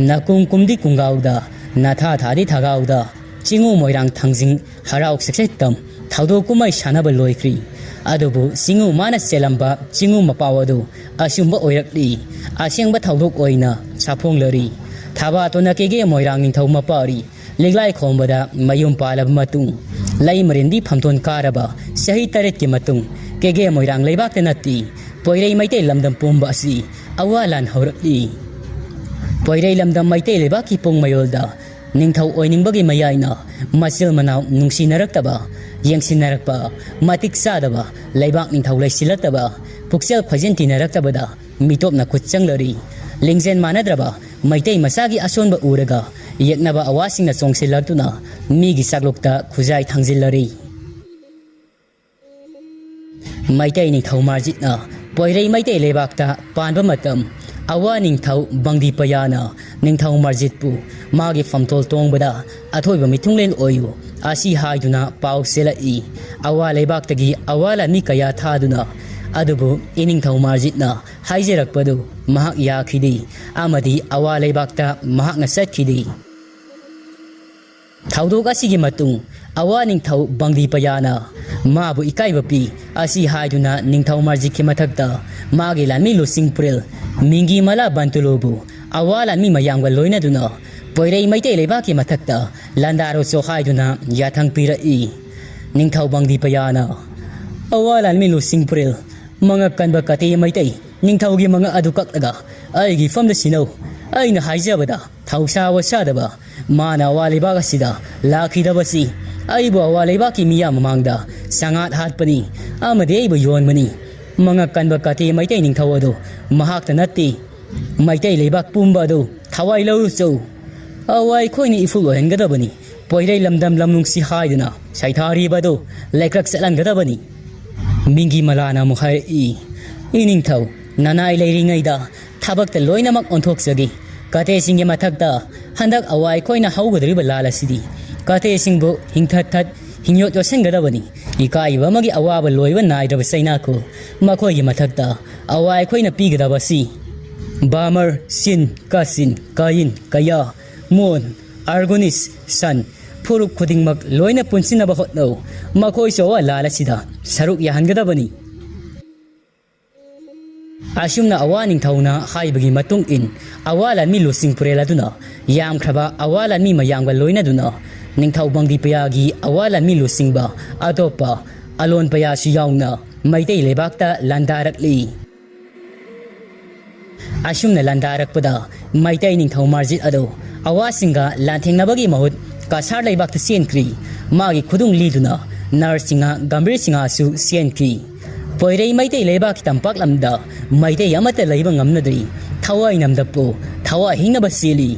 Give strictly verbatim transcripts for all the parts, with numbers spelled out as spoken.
ꯅꯀꯨꯝ ꯀꯨꯝꯗꯤ ꯀꯨꯡꯒꯥꯎꯗ, ꯅꯊꯥ ꯊꯥꯗꯤ ꯊꯥꯒꯥꯎꯗ, ꯆꯤꯡꯉꯨ ꯃꯣꯏꯔꯥꯡ ꯊꯥꯡꯖꯤꯡ ꯍꯔꯥꯎ ꯁꯛꯁꯦꯠꯇꯝ ꯊꯧꯗꯣꯛ ꯀꯨꯝꯍꯩ ꯁꯥꯟꯅꯕ ꯂꯣꯏꯈ꯭ꯔꯤ꯫ ꯑꯗꯨꯕꯨ ꯆꯤꯡꯉꯨ ꯃꯥꯅ ꯆꯦꯜꯂꯝꯕ ꯆꯤꯡꯉꯨ ꯃꯄꯥꯎ ꯑꯗꯨ ꯑꯆꯨꯝꯕ ꯑꯣꯏꯔꯛꯂꯤ꯫ ꯑꯁꯦꯡꯕ ꯊꯧꯗꯣꯛ ꯑꯣꯏꯅ ꯁꯥꯐꯣꯡꯂꯔꯤ꯫ ꯊꯕꯥꯇꯣꯟꯅ ꯀꯦꯒꯦ ꯃꯣꯏꯔꯥꯡ ꯅꯤꯡꯊꯧ ꯃꯄꯥꯔꯤ ꯂꯤꯛꯂꯥꯏ ꯈꯣꯝꯕꯗ ꯃꯌꯨꯝ ꯄꯥꯜꯂꯕ ꯃꯇꯨꯡ, ꯂꯩꯃꯔꯦꯟꯕꯤ ꯐꯝꯊꯣꯟ ꯀꯥꯔꯕ ꯆꯍꯤ ꯇꯔꯦꯠꯀꯤ ꯃꯇꯨꯡ, ꯀꯦꯒꯦ ꯃꯣꯏꯔꯥꯡ ꯂꯩꯕꯥꯛꯇ ꯅꯠꯇꯦ, ꯄꯣꯏꯔꯩ ꯃꯩꯇꯩ ꯂꯝꯗꯝ ꯄꯨꯝꯕ ꯑꯁꯤ ꯑꯋꯥ ꯂꯥꯟ ꯍꯧꯔꯛꯂꯤ꯫ ꯄꯣꯏꯔꯩ ꯂꯝꯗꯝ ꯃꯩꯇꯩ ꯂꯩꯕꯥꯛꯀꯤ ꯄꯨꯡ ꯃꯌꯣꯜꯗ ꯅꯤꯡꯊꯧ ꯑꯣꯏꯅꯤꯡꯕꯒꯤ ꯃꯌꯥꯏꯅ ꯃꯆꯤꯜ ꯃꯅꯥꯎ ꯅꯨꯡꯁꯤꯅꯔꯛꯇꯕ, ꯌꯦꯡꯁꯤꯟꯅꯔꯛꯄ, ꯃꯇꯤꯛ ꯆꯥꯗꯕ, ꯂꯩꯕꯥꯛ ꯅꯤꯡꯊꯧ ꯂꯩꯁꯤꯜꯂꯛꯇꯕ, ꯄꯨꯛꯆꯦꯜ ꯈꯣꯏꯖꯤꯟ ꯇꯤꯟꯅꯔꯛꯇꯕꯗ ꯃꯤꯇꯣꯞꯅ ꯈꯨꯠ ꯆꯪꯂꯔꯤ꯫ ꯂꯤꯡꯖꯦꯜ ꯃꯥꯟꯅꯗ꯭ꯔꯕ ꯃꯩꯇꯩ ꯃꯆꯥꯒꯤ ꯑꯁꯣꯟꯕ ꯎꯔꯒ ꯌꯦꯛꯅꯕ ꯑꯋꯥꯁꯤꯡꯅ ꯆꯣꯡꯁꯤꯜꯂꯛꯇꯨꯅ ꯃꯤꯒꯤ ꯆꯥꯛꯂꯨꯛꯇ ꯈꯨꯖꯥꯏ ꯊꯥꯡꯖꯤꯜꯂꯔꯤ꯫ ꯃꯩꯇꯩ ꯅꯤꯡꯊꯧ ꯃꯥꯔꯖꯤꯠꯅ ꯄꯣꯏꯔꯩ ꯃꯩꯇꯩ ꯂꯩꯕꯥꯛꯇ ꯄꯥꯟꯕ ꯃꯇꯝ, ꯑꯋꯥ ꯅꯤꯡꯊꯧ ꯕꯪꯗꯤꯄꯌꯥꯅ ꯅꯤꯡꯊꯧ ꯃꯥꯔꯖꯤꯠꯄꯨ ꯃꯥꯒꯤ ꯐꯝꯇꯣꯜ ꯇꯣꯡꯕꯗ ꯑꯊꯣꯏꯕ ꯃꯤꯊꯨꯡꯂꯦꯟ ꯑꯣꯏꯌꯨ ꯑꯁꯤ ꯍꯥꯏꯗꯨꯅ ꯄꯥꯎ ꯆꯦꯜꯂꯛꯏ꯫ ꯑꯋꯥ ꯂꯩꯕꯥꯛꯇꯒꯤ ꯑꯋꯥ ꯂꯥꯟꯃꯤ ꯀꯌꯥ ꯊꯥꯗꯨꯅ, ꯑꯗꯨꯕꯨ ꯏꯅꯤꯡꯊꯧ ꯃꯥꯔꯖꯤꯠꯅ ꯍꯥꯏꯖꯔꯛꯄꯗꯨ ꯃꯍꯥꯛ ꯌꯥꯈꯤꯗꯦ ꯑꯃꯗꯤ ꯑꯋꯥ ꯂꯩꯕꯥꯛꯇ ꯃꯍꯥꯛꯅ ꯆꯠꯈꯤꯗꯦ꯫ ꯊꯧꯗꯣꯛ ꯑꯁꯤꯒꯤ ꯃꯇꯨꯡ ꯑꯋꯥ ꯅꯤꯡꯊꯧ ꯕꯪꯗꯤꯄꯌꯥꯅ ꯃꯥꯕꯨ ꯏꯀꯥꯏꯕ ꯄꯤ ꯑꯁꯤ ꯍꯥꯏꯗꯨꯅ ꯅꯤꯡꯊꯧ ꯃꯥꯔꯖꯤꯠꯀꯤ ꯃꯊꯛꯇ ꯃꯥꯒꯤ ꯂꯥꯟꯃꯤ ꯂꯨꯆꯤꯡ ꯄꯨꯔꯦꯜ ꯃꯤꯡꯒꯤ ꯃꯂꯥ ꯕꯟꯇꯨꯂꯨꯕꯨ ꯑꯋꯥ ꯂꯥꯟꯃꯤ ꯃꯌꯥꯝꯒ ꯂꯣꯏꯅꯗꯨꯅ ꯄꯣꯏꯔꯩ ꯃꯩꯇꯩ ꯂꯩꯕꯥꯛꯀꯤ ꯃꯊꯛꯇ ꯂꯥꯟꯗꯥꯔꯨꯆꯣ ꯍꯥꯏꯗꯨꯅ ꯌꯥꯊꯪ ꯄꯤꯔꯛꯏ꯫ ꯅꯤꯡꯊꯧ ꯕꯪꯗꯤꯄꯌꯥꯅ ꯑꯋꯥ ꯂꯥꯟꯃꯤ ꯂꯨꯆꯤꯡ ꯄꯨꯔꯦꯜ ꯃꯉꯛ ꯀꯟꯕ ꯀꯇꯦ ꯃꯩꯇꯩ ꯅꯤꯡꯊꯧꯒꯤ ꯃꯉꯛ ꯑꯗꯨ ꯀꯛꯂꯒ ꯑꯩꯒꯤ ꯏꯐꯝꯗ ꯁꯤꯟꯅꯧ꯫ ꯑꯩꯅ ꯍꯥꯏꯖꯕꯗ ꯊꯧꯁꯥ ꯋꯥꯁꯥꯗꯕ ꯃꯥꯅ ꯑꯋꯥ ꯂꯩꯕꯥꯛ ꯑꯁꯤꯗ ꯂꯥꯛꯈꯤꯗꯕꯁꯤ ꯑꯩꯕꯨ ꯑꯋꯥ ꯂꯩꯕꯥꯛꯀꯤ ꯃꯤꯌꯥꯝ ꯃꯃꯥꯡꯗ ꯆꯉꯥꯛ ꯍꯥꯠꯄꯅꯤ ꯑꯃꯗꯤ ꯑꯩꯕꯨ ꯌꯣꯟꯕꯅꯤ꯫ ꯃꯉꯛ ꯀꯟꯕ ꯀꯇꯦ ꯃꯩꯇꯩ ꯅꯤꯡꯊꯧ ꯑꯗꯨ ꯃꯍꯥꯛꯇ ꯅꯠꯇꯦ, ꯃꯩꯇꯩ ꯂꯩꯕꯥꯛ ꯄꯨꯝꯕ ꯑꯗꯨ ꯊꯋꯥꯏ ꯂꯧꯔꯨꯆꯧ꯫ ꯑꯋꯥ ꯑꯩꯈꯣꯏꯅ ꯏꯐꯨꯜ ꯑꯣꯏꯍꯟꯒꯗꯕꯅꯤ꯫ ꯄꯣꯏꯔꯩ ꯂꯝꯗꯝ ꯂꯝ ꯅꯨꯡꯁꯤ ꯍꯥꯏꯗꯨꯅ ꯁꯩꯊꯥꯔꯤꯕ ꯑꯗꯨ ꯂꯩꯀ꯭ꯔꯛ ꯆꯠꯍꯟꯒꯗꯕꯅꯤ꯫ ꯃꯤꯡꯒꯤ ꯃꯂꯥꯅ ꯑꯃꯨꯛ ꯍꯥꯏꯔꯛꯏ, ꯏꯅꯤꯡꯊꯧ, ꯅꯅꯥꯏ ꯂꯩꯔꯤꯉꯩꯗ ꯊꯕꯛꯇ ꯂꯣꯏꯅꯃꯛ ꯑꯣꯟꯊꯣꯛꯆꯒꯦ꯫ ꯀꯇꯦꯁꯤꯡꯒꯤ ꯃꯊꯛꯇ ꯍꯟꯗꯛ ꯑꯋꯥ ꯑꯩꯈꯣꯏꯅ ꯍꯧꯒꯗꯧꯔꯤꯕ ꯂꯥꯜ ꯑꯁꯤꯗꯤ ꯀꯇꯦꯁꯤꯡꯕꯨ ꯍꯤꯡꯊꯠ ꯊꯠ ꯍꯤꯡꯌꯣꯠ ꯌꯣꯠꯁꯤꯟꯒꯗꯕꯅꯤ꯫ ꯏꯀꯥꯏꯕ ꯑꯃꯒꯤ ꯑꯋꯥꯕ ꯂꯣꯏꯕ ꯅꯥꯏꯗ꯭ꯔꯕ ꯆꯩꯅꯥꯈꯣꯜ ꯃꯈꯣꯏꯒꯤ ꯃꯊꯛꯇ ꯑꯋꯥ ꯑꯩꯈꯣꯏꯅ ꯄꯤꯒꯗꯕ ꯑꯁꯤ ꯕꯥꯃꯔ, ꯆꯤꯟ, ꯀꯥꯆꯤꯟ, ꯀꯥꯌꯤꯟ, ꯀꯌꯥ, ꯃꯣꯟ, ꯑꯥꯔꯒꯣꯅꯤꯁ, ꯁꯟ, ꯐꯨꯔꯨꯞ ꯈꯨꯗꯤꯡꯃꯛ ꯂꯣꯏꯅ ꯄꯨꯟꯁꯤꯟꯅꯕ ꯍꯣꯠꯅꯧ꯫ ꯃꯈꯣꯏꯁꯨ ꯑꯋꯥ ꯂꯥꯟ ꯑꯁꯤꯗ ꯁꯔꯨꯛ ꯌꯥꯍꯟꯒꯗꯕꯅꯤ꯫ ꯑꯁꯨꯝꯅ ꯑꯋꯥ ꯅꯤꯡꯊꯧꯅ ꯍꯥꯏꯕꯒꯤ ꯃꯇꯨꯡ ꯏꯟ, ꯑꯋꯥ ꯂꯥꯟꯃꯤ ꯂꯨꯆꯤꯡ ꯄꯨꯔꯦꯜ ꯑꯗꯨꯅ ꯌꯥꯝꯈ꯭ꯔꯕ ꯑꯋꯥ ꯂꯥꯟꯃꯤ ꯃꯌꯥꯝꯒ ꯂꯣꯏꯅꯗꯨꯅ ꯅꯤꯡꯊꯧ ꯕꯪꯗꯤꯄꯌꯥꯒꯤ ꯑꯋꯥ ꯂꯥꯟꯃꯤ ꯂꯨꯆꯤꯡꯕ ꯑꯇꯣꯞꯄ ꯑꯂꯣꯟꯄꯌꯥꯁꯨ ꯌꯥꯎꯅ ꯃꯩꯇꯩ ꯂꯩꯕꯥꯛꯇ ꯂꯥꯟꯗꯥꯔꯛꯂꯤ꯫ ꯑꯁꯨꯝꯅ ꯂꯥꯟꯗꯥꯔꯛꯄꯗ ꯃꯩꯇꯩ ꯅꯤꯡꯊꯧ ꯃꯥꯔꯖꯤꯠ ꯑꯗꯨ ꯑꯋꯥꯁꯤꯡꯒ ꯂꯥꯟꯊꯦꯡꯅꯕꯒꯤ ꯃꯍꯨꯠ ꯀꯁꯥꯔ ꯂꯩꯕꯥꯛꯇ ꯆꯦꯟꯈ꯭ꯔꯤ꯫ ꯃꯥꯒꯤ ꯈꯨꯗꯨꯡ ꯂꯤꯗꯨꯅ ꯅꯔꯁꯤꯡꯍ ꯒꯝꯚꯤꯔ ꯁꯤꯡꯍꯁꯨ ꯆꯦꯟꯈꯤ꯫ ꯄꯣꯏꯔꯩ ꯃꯩꯇꯩ ꯂꯩꯕꯥꯛꯀꯤ ꯇꯝꯄꯥꯛ ꯂꯝꯗ ꯃꯩꯇꯩ ꯑꯃꯠꯇ ꯂꯩꯕ ꯉꯝꯅꯗ꯭ꯔꯤ꯫ ꯊꯋꯥꯏ ꯅꯝꯗꯞꯄꯨ ꯊꯋꯥꯏ ꯍꯤꯡꯅꯕ ꯆꯦꯜꯂꯤ꯫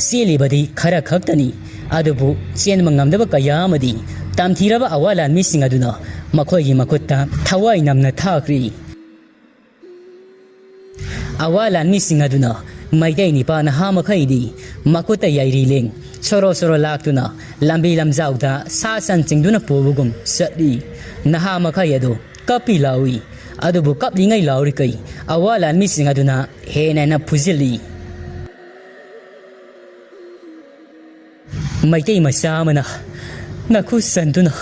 ꯆꯦꯜꯂꯤꯕꯗꯤ ꯈꯔ ꯈꯛꯇꯅꯤ, ꯑꯗꯨꯕꯨ ꯆꯦꯟꯕ ꯉꯝꯗꯕ ꯀꯌꯥ ꯑꯃꯗꯤ ꯇꯝꯊꯤꯔꯕ ꯑꯋꯥ ꯂꯥꯟꯃꯤꯁꯤꯡ ꯑꯗꯨꯅ ꯃꯈꯣꯏꯒꯤ ꯃꯈꯨꯠꯇ ꯊꯋꯥꯏ ꯅꯝꯅ ꯊꯥꯈ꯭ꯔꯤ꯫ ꯑꯋꯥ ꯂꯥꯟꯃꯤꯁꯤꯡ ꯑꯗꯨꯅ ꯃꯩꯇꯩ ꯅꯤꯄꯥ ꯅꯍꯥ ꯃꯈꯩꯗꯤ ꯃꯈꯨꯠꯇ ꯌꯥꯏꯔꯤ ꯂꯦꯡ ꯁꯣꯔꯣ ꯁꯣꯔꯣ ꯂꯥꯛꯇꯨꯅ ꯂꯝꯕꯤ ꯂꯝꯖꯥꯎꯗ ꯁꯥ ꯁꯟ ꯆꯤꯡꯗꯨꯅ ꯄꯨꯕꯒꯨꯝ ꯆꯠꯂꯤ꯫ ꯅꯍꯥ ꯃꯈꯩ ꯑꯗꯨ ꯀꯞꯄꯤ ꯂꯥꯎꯏ꯫ ꯑꯗꯨꯕꯨ ꯀꯞꯂꯤꯉꯩ ꯂꯥꯎꯔꯤꯈꯩ ꯑꯋꯥ ꯂꯥꯟꯃꯤꯁꯤꯡ ꯑꯗꯨꯅ ꯍꯦꯟꯅ ꯍꯦꯟꯅ ꯐꯨꯖꯤꯜꯂꯤ꯫ ꯃꯩꯇꯩ ꯃꯆꯥ ꯑꯃꯅ ꯅꯈꯨꯠ ꯆꯟꯗꯨꯅ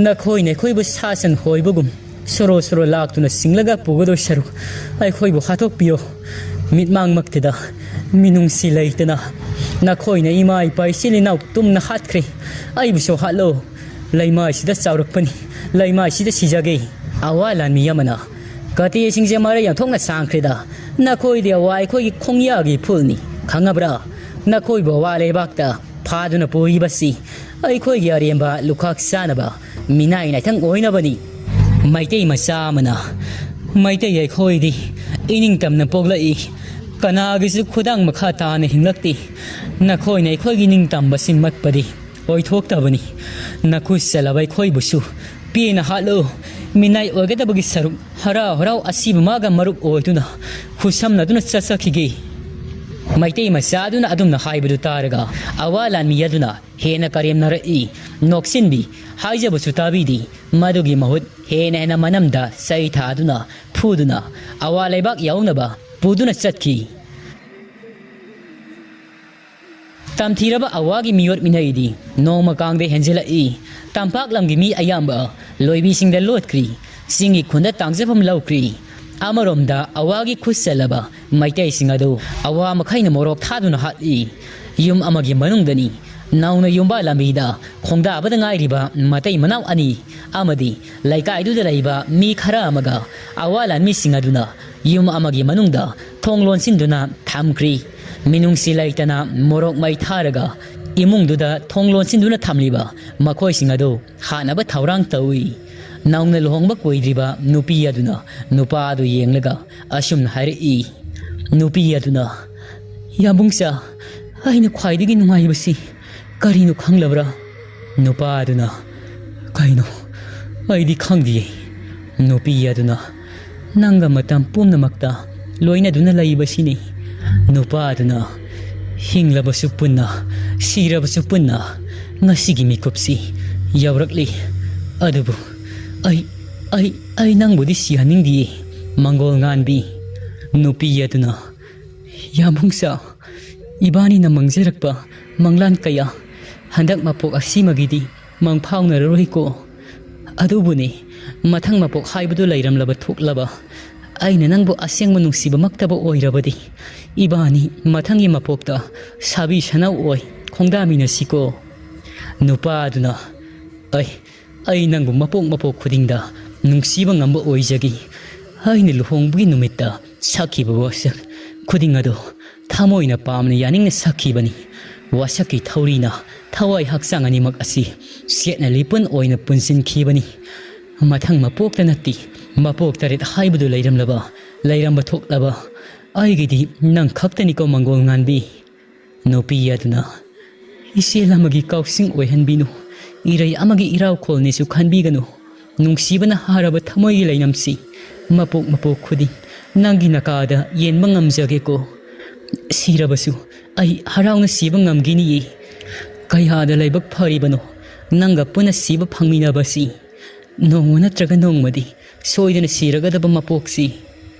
ꯅꯈꯣꯏꯅ ꯑꯩꯈꯣꯏꯕꯨ ꯁꯥ ꯁꯟ ꯍꯣꯏꯕꯒꯨꯝ ꯁꯣꯔꯣ ꯁꯣꯔꯣ ꯂꯥꯛꯇꯨꯅ ꯁꯤꯡꯂꯒ ꯄꯨꯒꯗꯧ ꯁꯔꯨꯛ ꯑꯩꯈꯣꯏꯕꯨ ꯍꯥꯠꯇꯣꯛꯄꯤꯌꯣ꯫ ꯃꯤꯠꯃꯥꯡꯃꯛꯇꯗ ꯃꯤꯅꯨꯡꯁꯤ ꯂꯩꯇꯅ ꯅꯈꯣꯏꯅ ꯏꯃꯥ ꯏꯄꯥ ꯏꯆꯤꯜ ꯏꯅꯥꯎ ꯇꯨꯝꯅ ꯍꯥꯠꯈ꯭ꯔꯦ꯫ ꯑꯩꯕꯨꯁꯨ ꯍꯥꯠꯂꯣ꯫ ꯂꯩꯃꯥꯏꯁꯤꯗ ꯆꯥꯎꯔꯛꯄꯅꯤ, ꯂꯩꯃꯥꯏꯁꯤꯗ ꯁꯤꯖꯒꯦ꯫ ꯑꯋꯥ ꯂꯥꯟꯃꯤ ꯑꯃꯅ ꯀꯇꯦꯁꯤꯡꯁꯦ ꯃꯔꯩ ꯌꯥꯝꯊꯣꯛꯅ ꯁꯥꯡꯈ꯭ꯔꯦꯗ꯫ ꯅꯈꯣꯏꯗꯤ ꯑꯋꯥ ꯑꯩꯈꯣꯏꯒꯤ ꯈꯣꯡꯌꯥꯒꯤ ꯏꯐꯨꯜꯅꯤ, ꯈꯪꯉꯕ꯭ꯔꯥ? ꯅꯈꯣꯏꯕꯨ ꯑꯋꯥ ꯂꯩꯕꯥꯛꯇ ꯐꯥꯗꯨꯅ ꯄꯨꯔꯤꯕꯁꯤ ꯑꯩꯈꯣꯏꯒꯤ ꯑꯔꯦꯝꯕ ꯂꯨꯈꯥꯛ ꯆꯥꯅꯕ ꯃꯤꯅꯥꯏ ꯅꯥꯏꯊꯪ ꯑꯣꯏꯅꯕꯅꯤ꯫ ꯃꯩꯇꯩ ꯃꯆꯥ ꯑꯃꯅ, ꯃꯩꯇꯩ ꯑꯩꯈꯣꯏꯗꯤ ꯏꯅꯤꯡꯇꯝꯅ ꯄꯣꯛꯂꯛꯏ, ꯀꯅꯥꯒꯤꯁꯨ ꯈꯨꯗꯥꯡ ꯃꯈꯥ ꯇꯥꯅ ꯍꯤꯡꯂꯛꯇꯦ꯫ ꯅꯈꯣꯏꯅ ꯑꯩꯈꯣꯏꯒꯤ ꯅꯤꯡꯇꯝꯕ ꯁꯤꯡꯃꯠꯄꯗꯤ ꯑꯣꯏꯊꯣꯛꯇꯕꯅꯤ꯫ ꯅꯈꯨꯠ ꯆꯠꯂꯕ ꯑꯩꯈꯣꯏꯕꯨꯁꯨ ꯄꯦꯟꯅ ꯍꯥꯠꯂꯨ꯫ ꯃꯤꯅꯥꯏ ꯑꯣꯏꯒꯗꯕꯒꯤ ꯁꯔꯨꯛ ꯍꯔꯥꯎ ꯍꯔꯥꯎ ꯑꯁꯤꯕ ꯃꯥꯒ ꯃꯔꯨꯞ ꯑꯣꯏꯗꯨꯅ ꯈꯨꯠꯁꯝꯅꯗꯨꯅ ꯆꯠꯆꯈꯤꯒꯦ꯫ ꯃꯩꯇꯩ ꯃꯆꯥ ꯑꯗꯨꯅ ꯑꯗꯨꯝꯅ ꯍꯥꯏꯕꯗꯨ ꯇꯥꯔꯒ ꯑꯋꯥ ꯂꯥꯟꯃꯤ ꯑꯗꯨꯅ ꯍꯦꯟꯅ ꯀꯔꯦꯝꯅꯔꯛꯏ꯫ ꯅꯣꯛꯁꯤꯟꯕꯤ, ꯍꯥꯏꯖꯕꯁꯨ ꯇꯥꯕꯤꯗꯦ꯫ ꯃꯗꯨꯒꯤ ꯃꯍꯨꯠ ꯍꯦꯟꯅ ꯍꯦꯟꯅ ꯃꯅꯝꯗ ꯆꯩ ꯊꯥꯗꯨꯅ ꯐꯨꯗꯨꯅ ꯑꯋꯥ ꯂꯩꯕꯥꯛ ꯌꯧꯅꯕ ꯄꯨꯗꯨꯅ ꯆꯠꯈꯤ꯫ ꯇꯝꯊꯤꯔꯕ ꯑꯋꯥꯒꯤ ꯃꯤꯑꯣꯠ ꯃꯤꯅꯩꯗꯤ ꯅꯣꯡꯃ ꯀꯥꯡꯗ ꯍꯦꯟꯖꯤꯜꯂꯛꯏ꯫ ꯇꯝꯄꯥꯛ ꯂꯝꯒꯤ ꯃꯤ ꯑꯌꯥꯝꯕ ꯂꯣꯏꯕꯤꯁꯤꯡꯗ ꯂꯣꯠꯈ꯭ꯔꯤ꯫ ꯆꯤꯡꯒꯤ ꯈꯨꯟꯗ ꯇꯥꯡꯖꯐꯝ ꯂꯧꯈ꯭ꯔꯤ꯫ ꯑꯃꯔꯣꯝꯗ ꯑꯋꯥꯒꯤ ꯈꯨꯠ ꯆꯜꯂꯕ ꯃꯩꯇꯩꯁꯤꯡ ꯑꯗꯨ ꯑꯋꯥ ꯃꯈꯩꯅ ꯃꯣꯔꯣꯛ ꯊꯥꯗꯨꯅ ꯍꯥꯠꯂꯤ꯫ ꯌꯨꯝ ꯑꯃꯒꯤ ꯃꯅꯨꯡꯗꯅꯤ ꯅꯧꯅ ꯌꯨꯝꯕꯥ ꯂꯝꯕꯤꯗ ꯈꯣꯡꯗꯥꯕꯗ ꯉꯥꯏꯔꯤꯕ ꯃꯇꯩ ꯃꯅꯥꯎ ꯑꯅꯤ ꯑꯃꯗꯤ ꯂꯩꯀꯥꯏꯗꯨꯗ ꯂꯩꯕ ꯃꯤ ꯈꯔ ꯑꯃꯒ ꯑꯋꯥ ꯂꯥꯟꯃꯤꯁꯤꯡ ꯑꯗꯨꯅ ꯌꯨꯝ ꯑꯃꯒꯤ ꯃꯅꯨꯡꯗ ꯊꯣꯡ ꯂꯣꯟꯁꯤꯟꯗꯨꯅ ꯊꯝꯈ꯭ꯔꯤ꯫ ꯃꯤꯅꯨꯡꯁꯤ ꯂꯩꯇꯅ ꯃꯣꯔꯣꯛ ꯃꯩ ꯊꯥꯔꯒ ꯏꯃꯨꯡꯗꯨꯗ ꯊꯣꯡ ꯂꯣꯟꯁꯤꯟꯗꯨꯅ ꯊꯝꯂꯤꯕ ꯃꯈꯣꯏꯁꯤꯡ ꯑꯗꯨ ꯍꯥꯠꯅꯕ ꯊꯧꯔꯥꯡ ꯇꯧꯏ꯫ ꯅꯧꯅ ꯂꯨꯍꯣꯡꯕ ꯀꯨꯏꯗ꯭ꯔꯤꯕ ꯅꯨꯄꯤ ꯑꯗꯨꯅ ꯅꯨꯄꯥ ꯑꯗꯨ ꯌꯦꯡꯂꯒ ꯑꯁꯨꯝꯅ ꯍꯥꯏꯔꯛꯏ꯫ ꯅꯨꯄꯤ ꯑꯗꯨꯅ, "ꯌꯥꯝꯕꯨꯡꯁꯥ, ꯑꯩꯅ ꯈ꯭ꯋꯥꯏꯗꯒꯤ ꯅꯨꯡꯉꯥꯏꯕꯁꯤ ꯀꯔꯤꯅꯣ ꯈꯪꯂꯕ꯭ꯔꯥ?" ꯅꯨꯄꯥ ꯑꯗꯨꯅ, "ꯀꯩꯅꯣ? ꯑꯩꯗꯤ ꯈꯪꯗꯤꯌꯦ꯫" ꯅꯨꯄꯤ ꯑꯗꯨꯅ, "ꯅꯪꯒ ꯃꯇꯝ ꯄꯨꯝꯅꯃꯛꯇ ꯂꯣꯏꯅꯗꯨꯅ ꯂꯩꯕꯁꯤꯅꯤ꯫" ꯅꯨꯄꯥ ꯑꯗꯨꯅ, "ꯍꯤꯡꯂꯕꯁꯨ ꯄꯨꯟꯅ, ꯁꯤꯔꯕꯁꯨ ꯄꯨꯟꯅ ꯉꯁꯤꯒꯤ ꯃꯤꯀꯨꯞꯁꯤ ꯌꯧꯔꯛꯂꯤ꯫ ꯑꯗꯨꯕꯨ ꯑꯩ, ꯑꯩ, ꯑꯩ ꯅꯪꯕꯨꯗꯤ ꯁꯤꯍꯟꯅꯤꯡꯗꯤꯌꯦ, ꯃꯪꯒꯣꯜ ꯉꯥꯟꯕꯤ꯫" ꯅꯨꯄꯤ ꯑꯗꯨꯅ, "ꯌꯥꯝꯕꯨꯡꯁꯥ, ꯏꯕꯥꯅꯤꯅ ꯃꯪꯖꯔꯛꯄ ꯃꯪꯂꯥꯟ ꯀꯌꯥ ꯍꯟꯗꯛ ꯃꯄꯣꯛ ꯑꯁꯤꯃꯒꯤꯗꯤ ꯃꯪ ꯐꯥꯎꯅꯔꯔꯣꯏꯀꯣ꯫ ꯑꯗꯨꯕꯨꯅꯦ, ꯃꯊꯪ ꯃꯄꯣꯛ ꯍꯥꯏꯕꯗꯨ ꯂꯩꯔꯝꯂꯕ ꯊꯣꯛꯂꯕ, ꯑꯩꯅ ꯅꯪꯕꯨ ꯑꯁꯦꯡꯕ ꯅꯨꯡꯁꯤꯕꯃꯛꯇꯕꯨ ꯑꯣꯏꯔꯕꯗꯤ, ꯏꯕꯥꯅꯤ ꯃꯊꯪꯒꯤ ꯃꯄꯣꯛꯇ ꯁꯥꯕꯤ ꯁꯅꯥꯎ ꯑꯣꯏ ꯈꯣꯡꯗꯥꯃꯤꯟꯅꯁꯤꯀꯣ꯫" ꯅꯨꯄꯥ ꯑꯗꯨꯅ, "ꯑꯩ, ꯑꯩ ꯅꯪꯕꯨ ꯃꯄꯣꯛ ꯃꯄꯣꯛ ꯈꯨꯗꯤꯡꯗ ꯅꯨꯡꯁꯤꯕ ꯉꯝꯕ ꯑꯣꯏꯖꯒꯦ꯫ ꯑꯩꯅ ꯂꯨꯍꯣꯡꯕꯒꯤ ꯅꯨꯃꯤꯠꯇ ꯁꯛꯈꯤꯕ ꯋꯥꯁꯛ ꯈꯨꯗꯤꯡ ꯑꯗꯨ ꯊꯃꯣꯏꯅ ꯄꯥꯝꯅ ꯌꯥꯅꯤꯡꯅ ꯁꯛꯈꯤꯕꯅꯤ꯫ ꯋꯥꯁꯛꯀꯤ ꯊꯧꯔꯤꯅ ꯊꯋꯥꯏ ꯍꯛꯆꯥꯡ ꯑꯅꯤꯃꯛ ꯑꯁꯤ ꯁꯦꯠꯅ ꯂꯤꯄꯨꯟ ꯑꯣꯏꯅ ꯄꯨꯟꯁꯤꯟꯈꯤꯕꯅꯤ꯫ ꯃꯊꯪ ꯃꯄꯣꯛꯇ ꯅꯠꯇꯦ, ꯃꯄꯣꯛ ꯇꯔꯦꯠ ꯍꯥꯏꯕꯗꯨ ꯂꯩꯔꯝꯂꯕ, ꯂꯩꯔꯝꯕ ꯊꯣꯛꯂꯕ, ꯑꯩꯒꯤꯗꯤ ꯅꯪ ꯈꯛꯇꯅꯤꯀꯣ ꯃꯪꯒꯣꯜ ꯉꯥꯟꯕꯤ꯫" ꯅꯨꯄꯤ ꯑꯗꯨꯅ, "ꯏꯆꯦꯜ ꯑꯃꯒꯤ ꯀꯥꯎꯁꯤꯡ ꯑꯣꯏꯍꯟꯕꯤꯅꯨ, ꯏꯔꯩ ꯑꯃꯒꯤ ꯏꯔꯥꯎꯈꯣꯜꯅꯤꯁꯨ ꯈꯟꯕꯤꯒꯅꯨ꯫ ꯅꯨꯡꯁꯤꯕꯅ ꯍꯥꯔꯕ ꯊꯃꯣꯏꯒꯤ ꯂꯩꯅꯝꯁꯤ ꯃꯄꯣꯛ ꯃꯄꯣꯛ ꯈꯨꯗꯤꯡ ꯅꯪꯒꯤ ꯅꯀꯥꯗ ꯌꯦꯟꯕ ꯉꯝꯖꯒꯦꯀꯣ꯫ ꯁꯤꯔꯕꯁꯨ ꯑꯩ ꯍꯔꯥꯎꯅ ꯁꯤꯕ ꯉꯝꯒꯤꯅꯤꯌꯦ꯫ ꯀꯌꯥꯗ ꯂꯥꯏꯕꯛ ꯐꯔꯤꯕꯅꯣ ꯅꯪꯒ ꯄꯨꯟꯅ ꯁꯤꯕ ꯐꯪꯃꯤꯟꯅꯕꯁꯤ꯫ ꯅꯣꯡꯃ ꯅꯠꯇ꯭ꯔꯒ ꯅꯣꯡꯃꯗꯤ ꯁꯣꯏꯗꯅ ꯁꯤꯔꯒꯗꯕ ꯃꯄꯣꯛꯁꯤ꯫"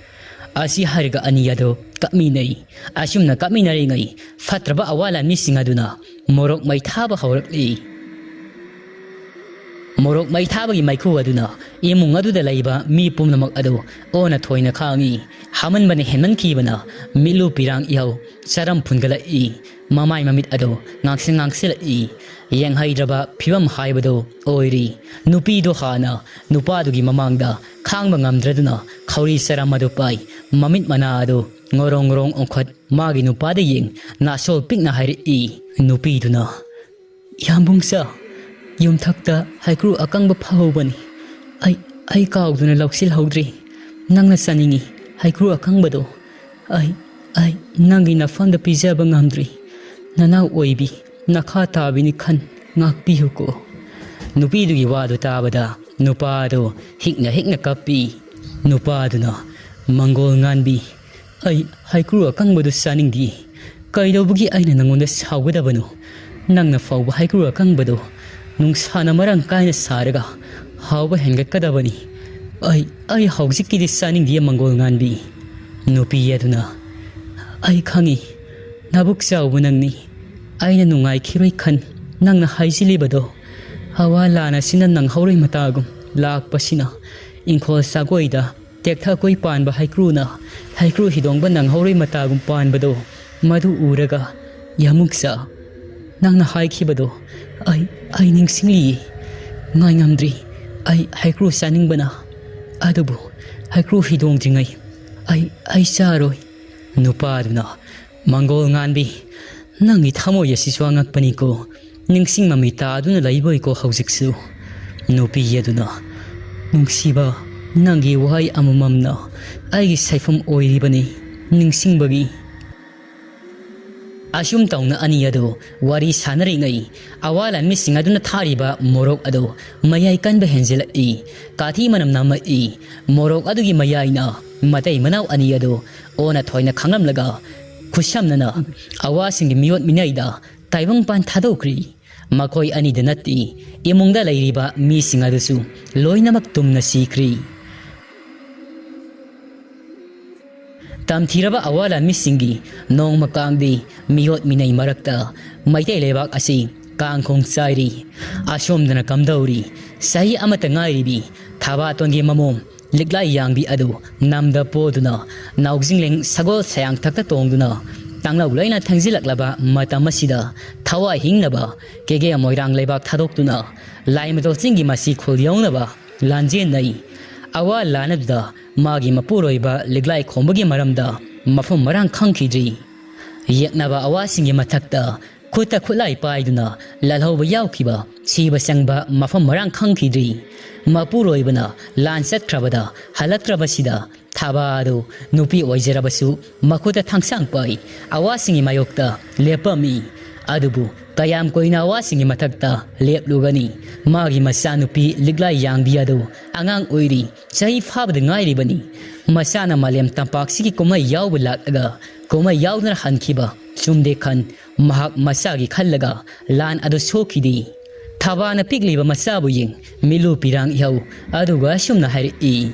ꯑꯁꯤ ꯍꯥꯏꯔꯒ ꯑꯅꯤ ꯑꯗꯨ ꯀꯞꯃꯤꯟꯅꯩ꯫ ꯑꯁꯨꯝꯅ ꯀꯞꯃꯤꯟꯅꯔꯤꯉꯩ ꯐꯠꯇ꯭ꯔꯕ ꯑꯋꯥ ꯂꯥꯟꯃꯤꯁꯤꯡ ꯑꯗꯨꯅ ꯃꯣꯔꯣꯛ ꯃꯩ ꯊꯥꯕ ꯍꯧꯔꯛꯂꯤ꯫ ꯃꯣꯔꯣꯛ ꯃꯩ ꯊꯥꯕꯒꯤ ꯃꯩꯈꯨ ꯑꯗꯨꯅ ꯏꯃꯨꯡ ꯑꯗꯨꯗ ꯂꯩꯕ ꯃꯤ ꯄꯨꯝꯅꯃꯛ ꯑꯗꯨ ꯑꯣꯟꯅ ꯊꯣꯏꯅ ꯈꯥꯡꯏ꯫ ꯍꯥꯃꯟꯕꯅ ꯍꯦꯟꯃꯟꯈꯤꯕꯅ ꯃꯤꯠꯂꯨ ꯄꯤꯔꯥꯡ ꯏꯍꯧ ꯆꯔꯝ ꯐꯨꯟꯒꯠꯂꯛꯏ꯫ ꯃꯃꯥꯏ ꯃꯃꯤꯠ ꯑꯗꯨ ꯉꯥꯡꯁꯪ ꯉꯥꯡꯁꯤꯜꯂꯛꯏ꯫ ꯌꯦꯡꯍꯩꯗ꯭ꯔꯕ ꯐꯤꯕꯝ ꯍꯥꯏꯕꯗꯨ ꯑꯣꯏꯔꯤ꯫ ꯅꯨꯄꯤꯗꯨ ꯍꯥꯟꯅ ꯅꯨꯄꯥꯗꯨꯒꯤ ꯃꯃꯥꯡꯗ ꯈꯥꯡꯕ ꯉꯝꯗ꯭ꯔꯗꯨꯅ ꯈꯧꯔꯤ ꯆꯔꯝ ꯑꯗꯨ ꯄꯥꯏ꯫ ꯃꯃꯤꯠ ꯃꯅꯥ ꯑꯗꯨ ꯉꯣꯔꯣꯡ ꯉꯣꯔꯣꯡ ꯑꯣꯟꯈꯠ ꯃꯥꯒꯤ ꯅꯨꯄꯥꯗ ꯌꯦꯡ ꯅꯥꯁꯣꯜ ꯄꯤꯛꯅ ꯍꯥꯏꯔꯛꯏ꯫ ꯅꯨꯄꯤꯗꯨꯅ, "ꯌꯥꯝꯕꯨꯡꯁꯥ, ꯌꯨꯝꯊꯛꯇ ꯍꯩꯀ꯭ꯔꯨ ꯑꯀꯪꯕ ꯐꯍꯧꯕꯅꯤ꯫ ꯑꯩ, ꯑꯩ ꯀꯥꯎꯗꯨꯅ ꯂꯧꯁꯤꯜꯍꯧꯗ꯭ꯔꯦ꯫ ꯅꯪꯅ ꯆꯥꯅꯤꯡꯉꯤ ꯍꯩꯀ꯭ꯔꯨ ꯑꯀꯪꯕꯗꯣ꯫ ꯑꯩ, ꯑꯩ ꯅꯪꯒꯤ ꯅꯐꯝꯗ ꯄꯤꯖꯕ ꯉꯝꯗ꯭ꯔꯤ꯫ ꯅꯅꯥꯎ ꯑꯣꯏꯕꯤ, ꯅꯈꯥ ꯇꯥꯕꯤꯅꯤ ꯈꯟ ꯉꯥꯛꯄꯤꯌꯨꯀꯣ꯫" ꯅꯨꯄꯤꯗꯨꯒꯤ ꯋꯥꯗꯨ ꯇꯥꯕꯗ ꯅꯨꯄꯥꯗꯨ ꯍꯤꯛꯅ ꯍꯤꯛꯅ ꯀꯞꯄꯤ꯫ ꯅꯨꯄꯥꯗꯨꯅ, "ꯃꯪꯒꯣꯜ ꯉꯥꯟꯕꯤ, ꯑꯩ ꯍꯩꯀ꯭ꯔꯨ ꯑꯀꯪꯕꯗꯨ ꯆꯥꯅꯤꯡꯗꯦ꯫ ꯀꯩꯗꯧꯕꯒꯤ ꯑꯩꯅ ꯅꯪꯉꯣꯟꯗ ꯁꯥꯎꯒꯗꯕꯅꯣ? ꯅꯪꯅ ꯐꯥꯎꯕ ꯍꯩꯀ꯭ꯔꯨ ꯑꯀꯪꯕꯗꯨ ꯅꯨꯡꯁꯥꯅ ꯃꯔꯥꯡ ꯀꯥꯏꯅ ꯁꯥꯔꯒ ꯍꯥꯎꯕ ꯍꯦꯟꯒꯠꯀꯗꯕꯅꯤ꯫ ꯑꯩ, ꯑꯩ ꯍꯧꯖꯤꯛꯀꯤꯗꯤ ꯆꯥꯅꯤꯡꯗꯦ, ꯃꯪꯒꯣꯜ ꯉꯥꯟꯕꯤ꯫" ꯅꯨꯄꯤ ꯑꯗꯨꯅ, "ꯑꯩ ꯈꯪꯏ, ꯅꯕꯨꯛ ꯆꯥꯎꯕ ꯅꯪꯅꯤ꯫ ꯑꯩꯅ ꯅꯨꯡꯉꯥꯏꯈꯤꯔꯣꯏ ꯈꯟ ꯅꯪꯅ ꯍꯥꯏꯖꯤꯜꯂꯤꯕꯗꯣ꯫ ꯑꯋꯥ ꯂꯥꯟ ꯑꯁꯤꯅ ꯅꯪꯍꯧꯔꯣꯏ ꯃꯇꯥꯒꯨꯝ ꯂꯥꯛꯄꯁꯤꯅ ꯏꯪꯈꯣꯜ ꯁꯥꯒꯣꯏꯗ ꯇꯦꯛꯊ ꯀꯣꯏ ꯄꯥꯟꯕ ꯍꯩꯀ꯭ꯔꯨꯅ ꯍꯩꯀ꯭ꯔꯨ ꯍꯤꯗꯣꯡꯕ ꯅꯪꯍꯧꯔꯣꯏ ꯃꯇꯥꯒꯨꯝ ꯄꯥꯟꯕꯗꯣ, ꯃꯗꯨ ꯎꯔꯒ, ꯌꯥꯃꯨꯛꯁꯥ, ꯅꯪꯅ ꯍꯥꯏꯈꯤꯕꯗꯣ ꯑꯩ, ꯑꯩ ꯅꯤꯡꯁꯤꯡꯂꯤꯌꯦ꯫ ꯉꯥꯏ ꯉꯝꯗ꯭ꯔꯤ꯫ ꯑꯩ ꯍꯩꯀ꯭ꯔꯨ ꯆꯥꯅꯤꯡꯕꯅ꯫ ꯑꯗꯨꯕꯨ ꯍꯩꯀ꯭ꯔꯨ ꯍꯤꯗꯣꯡꯗ꯭ꯔꯤꯉꯩ ꯑꯩ, ꯑꯩ ꯆꯥꯔꯣꯏ꯫" ꯅꯨꯄꯥꯗꯨꯅ, "ꯃꯪꯒꯣꯜ ꯉꯥꯟꯕꯤ, ꯅꯪꯒꯤ ꯊꯃꯣꯏ ꯑꯁꯤꯁꯨ ꯑꯉꯛꯄꯅꯤꯀꯣ꯫ ꯅꯤꯡꯁꯤꯡ ꯃꯃꯤ ꯇꯥꯗꯨꯅ ꯂꯩꯕꯣꯏꯀꯣ ꯍꯧꯖꯤꯛꯁꯨ꯫" ꯅꯨꯄꯤ ꯑꯗꯨꯅ, "ꯅꯨꯡꯁꯤꯕ, ꯅꯪꯒꯤ ꯋꯥꯍꯩ ꯑꯃꯃꯝꯅ ꯑꯩꯒꯤ ꯁꯥꯏꯐꯝ ꯑꯣꯏꯔꯤꯕꯅꯤ ꯅꯤꯡꯁꯤꯡꯕꯒꯤ꯫" ꯑꯁꯨꯝ ꯇꯧꯅ ꯑꯅꯤ ꯑꯗꯨ ꯋꯥꯔꯤ ꯁꯥꯟꯅꯔꯤꯉꯩ, ꯑꯋꯥ ꯂꯥꯟꯃꯤꯁꯤꯡ ꯑꯗꯨꯅ ꯊꯥꯔꯤꯕ ꯃꯣꯔꯣꯛ ꯑꯗꯨ ꯃꯌꯥꯏ ꯀꯟꯕ ꯍꯦꯟꯖꯤꯜꯂꯛꯏ꯫ ꯀꯥꯊꯤ ꯃꯅꯝ ꯅꯝꯃꯛꯏ꯫ ꯃꯣꯔꯣꯛ ꯑꯗꯨꯒꯤ ꯃꯌꯥꯏꯅ ꯃꯇꯩ ꯃꯅꯥꯎ ꯑꯅꯤ ꯑꯗꯨ ꯑꯣꯟꯅ ꯊꯣꯏꯅ ꯈꯪꯂꯝꯂꯒ, ꯈꯨꯠꯁꯝꯅꯅ ꯑꯋꯥꯁꯤꯡꯒꯤ ꯃꯤꯑꯣꯠ ꯃꯤꯅꯩꯗ ꯇꯥꯏꯕꯪꯄꯥꯟ ꯊꯥꯗꯣꯛꯈ꯭ꯔꯤ꯫ ꯃꯈꯣꯏ ꯑꯅꯤꯗ ꯅꯠꯇꯦ, ꯏꯃꯨꯡꯗ ꯂꯩꯔꯤꯕ ꯃꯤꯁꯤꯡ ꯑꯗꯨꯁꯨ ꯂꯣꯏꯅꯃꯛ ꯇꯨꯝꯅ ꯁꯤꯈ꯭ꯔꯤ꯫ ꯇꯝꯊꯤꯔꯕ ꯑꯋꯥ ꯂꯥꯟꯃꯤꯁꯤꯡꯒꯤ ꯅꯣꯡꯃ ꯀꯥꯡꯗꯤ ꯃꯤꯑꯣꯠ ꯃꯤꯅꯩ ꯃꯔꯛꯇ ꯃꯩꯇꯩ ꯂꯩꯕꯥꯛ ꯑꯁꯤ ꯀꯥꯡꯈꯣꯡ ꯆꯥꯏꯔꯤ꯫ ꯑꯁꯣꯝꯗꯅ ꯀꯝꯗꯧꯔꯤ? ꯆꯍꯤ ꯑꯃꯇ ꯉꯥꯏꯔꯤꯕꯤ ꯊꯕꯥꯇꯣꯟꯒꯤ ꯃꯃꯣꯝ ꯂꯤꯛꯂꯥꯏ ꯌꯥꯡꯕꯤ ꯑꯗꯨ ꯅꯝꯗ ꯄꯣꯗꯨꯅ ꯅꯥꯎꯖꯤꯡꯂꯦꯡ ꯁꯒꯣꯜ ꯁꯌꯥꯡꯊꯛꯇ ꯇꯣꯡꯗꯨꯅ ꯇꯥꯡꯂꯧ ꯂꯣꯏꯅ ꯊꯦꯡꯖꯤꯜꯂꯛꯂꯕ ꯃꯇꯝ ꯑꯁꯤꯗ ꯊꯋꯥꯏ ꯍꯤꯡꯅꯕ ꯀꯦꯒꯦ ꯃꯣꯏꯔꯥꯡ ꯂꯩꯕꯥꯛ ꯊꯥꯗꯣꯛꯇꯨꯅ ꯂꯥꯏꯃꯗꯣ ꯆꯤꯡꯒꯤ ꯃꯁꯤ ꯈꯨꯜ ꯌꯧꯅꯕ ꯂꯥꯟꯖꯦꯟꯅꯩ꯫ ꯑꯋꯥ ꯂꯥꯟ ꯑꯗꯨꯗ ꯃꯥꯒꯤ ꯃꯄꯨꯔꯣꯏꯕ ꯂꯤꯛꯂꯥꯏ ꯈꯣꯝꯕꯒꯤ ꯃꯔꯝꯗ ꯃꯐꯝ ꯃꯔꯥꯡ ꯈꯪꯈꯤꯗ꯭ꯔꯤ꯫ ꯌꯦꯛꯅꯕ ꯑꯋꯥꯁꯤꯡꯒꯤ ꯃꯊꯛꯇ ꯈꯨꯠꯇ ꯈꯨꯠꯂꯥꯏ ꯄꯥꯏꯗꯨꯅ ꯂꯥꯜꯍꯧꯕ ꯌꯥꯎꯈꯤꯕ ꯁꯤꯕ ꯆꯪꯕ ꯃꯐꯝ ꯃꯔꯥꯡ ꯈꯪꯈꯤꯗ꯭ꯔꯤ꯫ ꯃꯄꯨꯔꯣꯏꯕꯅ ꯂꯥꯟ ꯆꯠꯈ꯭ꯔꯕꯗ ꯍꯜꯂꯛꯇ꯭ꯔꯕꯁꯤꯗ ꯊꯥꯕꯥ ꯑꯗꯨ ꯅꯨꯄꯤ ꯑꯣꯏꯖꯔꯕꯁꯨ ꯃꯈꯨꯠꯇ ꯊꯥꯡꯁꯥꯡ ꯄꯥꯏ ꯑꯋꯥꯁꯤꯡꯒꯤ ꯃꯥꯌꯣꯛꯇ ꯂꯦꯞꯄꯝꯃꯤ꯫ ꯑꯗꯨꯕꯨ ꯀꯌꯥꯝ ꯀꯨꯏꯅ ꯑꯋꯥꯁꯤꯡꯒꯤ ꯃꯊꯛꯇ ꯂꯦꯞꯂꯨꯒꯅꯤ? ꯃꯥꯒꯤ ꯃꯆꯥꯅꯨꯄꯤ ꯂꯤꯛꯂꯥꯏ ꯌꯥꯡꯕꯤ ꯑꯗꯨ ꯑꯉꯥꯡ ꯑꯣꯏꯔꯤ, ꯆꯍꯤ ꯐꯥꯕꯗ ꯉꯥꯏꯔꯤꯕꯅꯤ꯫ ꯃꯆꯥꯅ ꯃꯥꯂꯦꯝ ꯇꯝꯄꯥꯛꯁꯤꯒꯤ ꯀꯨꯝꯍꯩ ꯌꯥꯎꯕ ꯂꯥꯛꯂꯒ ꯀꯨꯝꯍꯩ ꯌꯥꯎꯗꯅ ꯍꯟꯈꯤꯕ ꯆꯨꯝꯗꯦ ꯈꯟ꯫ ꯃꯍꯥꯛ ꯃꯆꯥꯒꯤ ꯈꯜꯂꯒ ꯂꯥꯟ ꯑꯗꯨ ꯁꯣꯛꯈꯤꯗꯦ꯫ ꯊꯕꯥꯅ ꯄꯤꯛꯂꯤꯕ ꯃꯆꯥꯕꯨ ꯌꯦꯡ ꯃꯤꯠꯂꯨ ꯄꯤꯔꯥꯡ ꯏꯍꯧ꯫ ꯑꯗꯨꯒ ꯑꯁꯨꯝꯅ ꯍꯥꯏꯔꯛꯏ,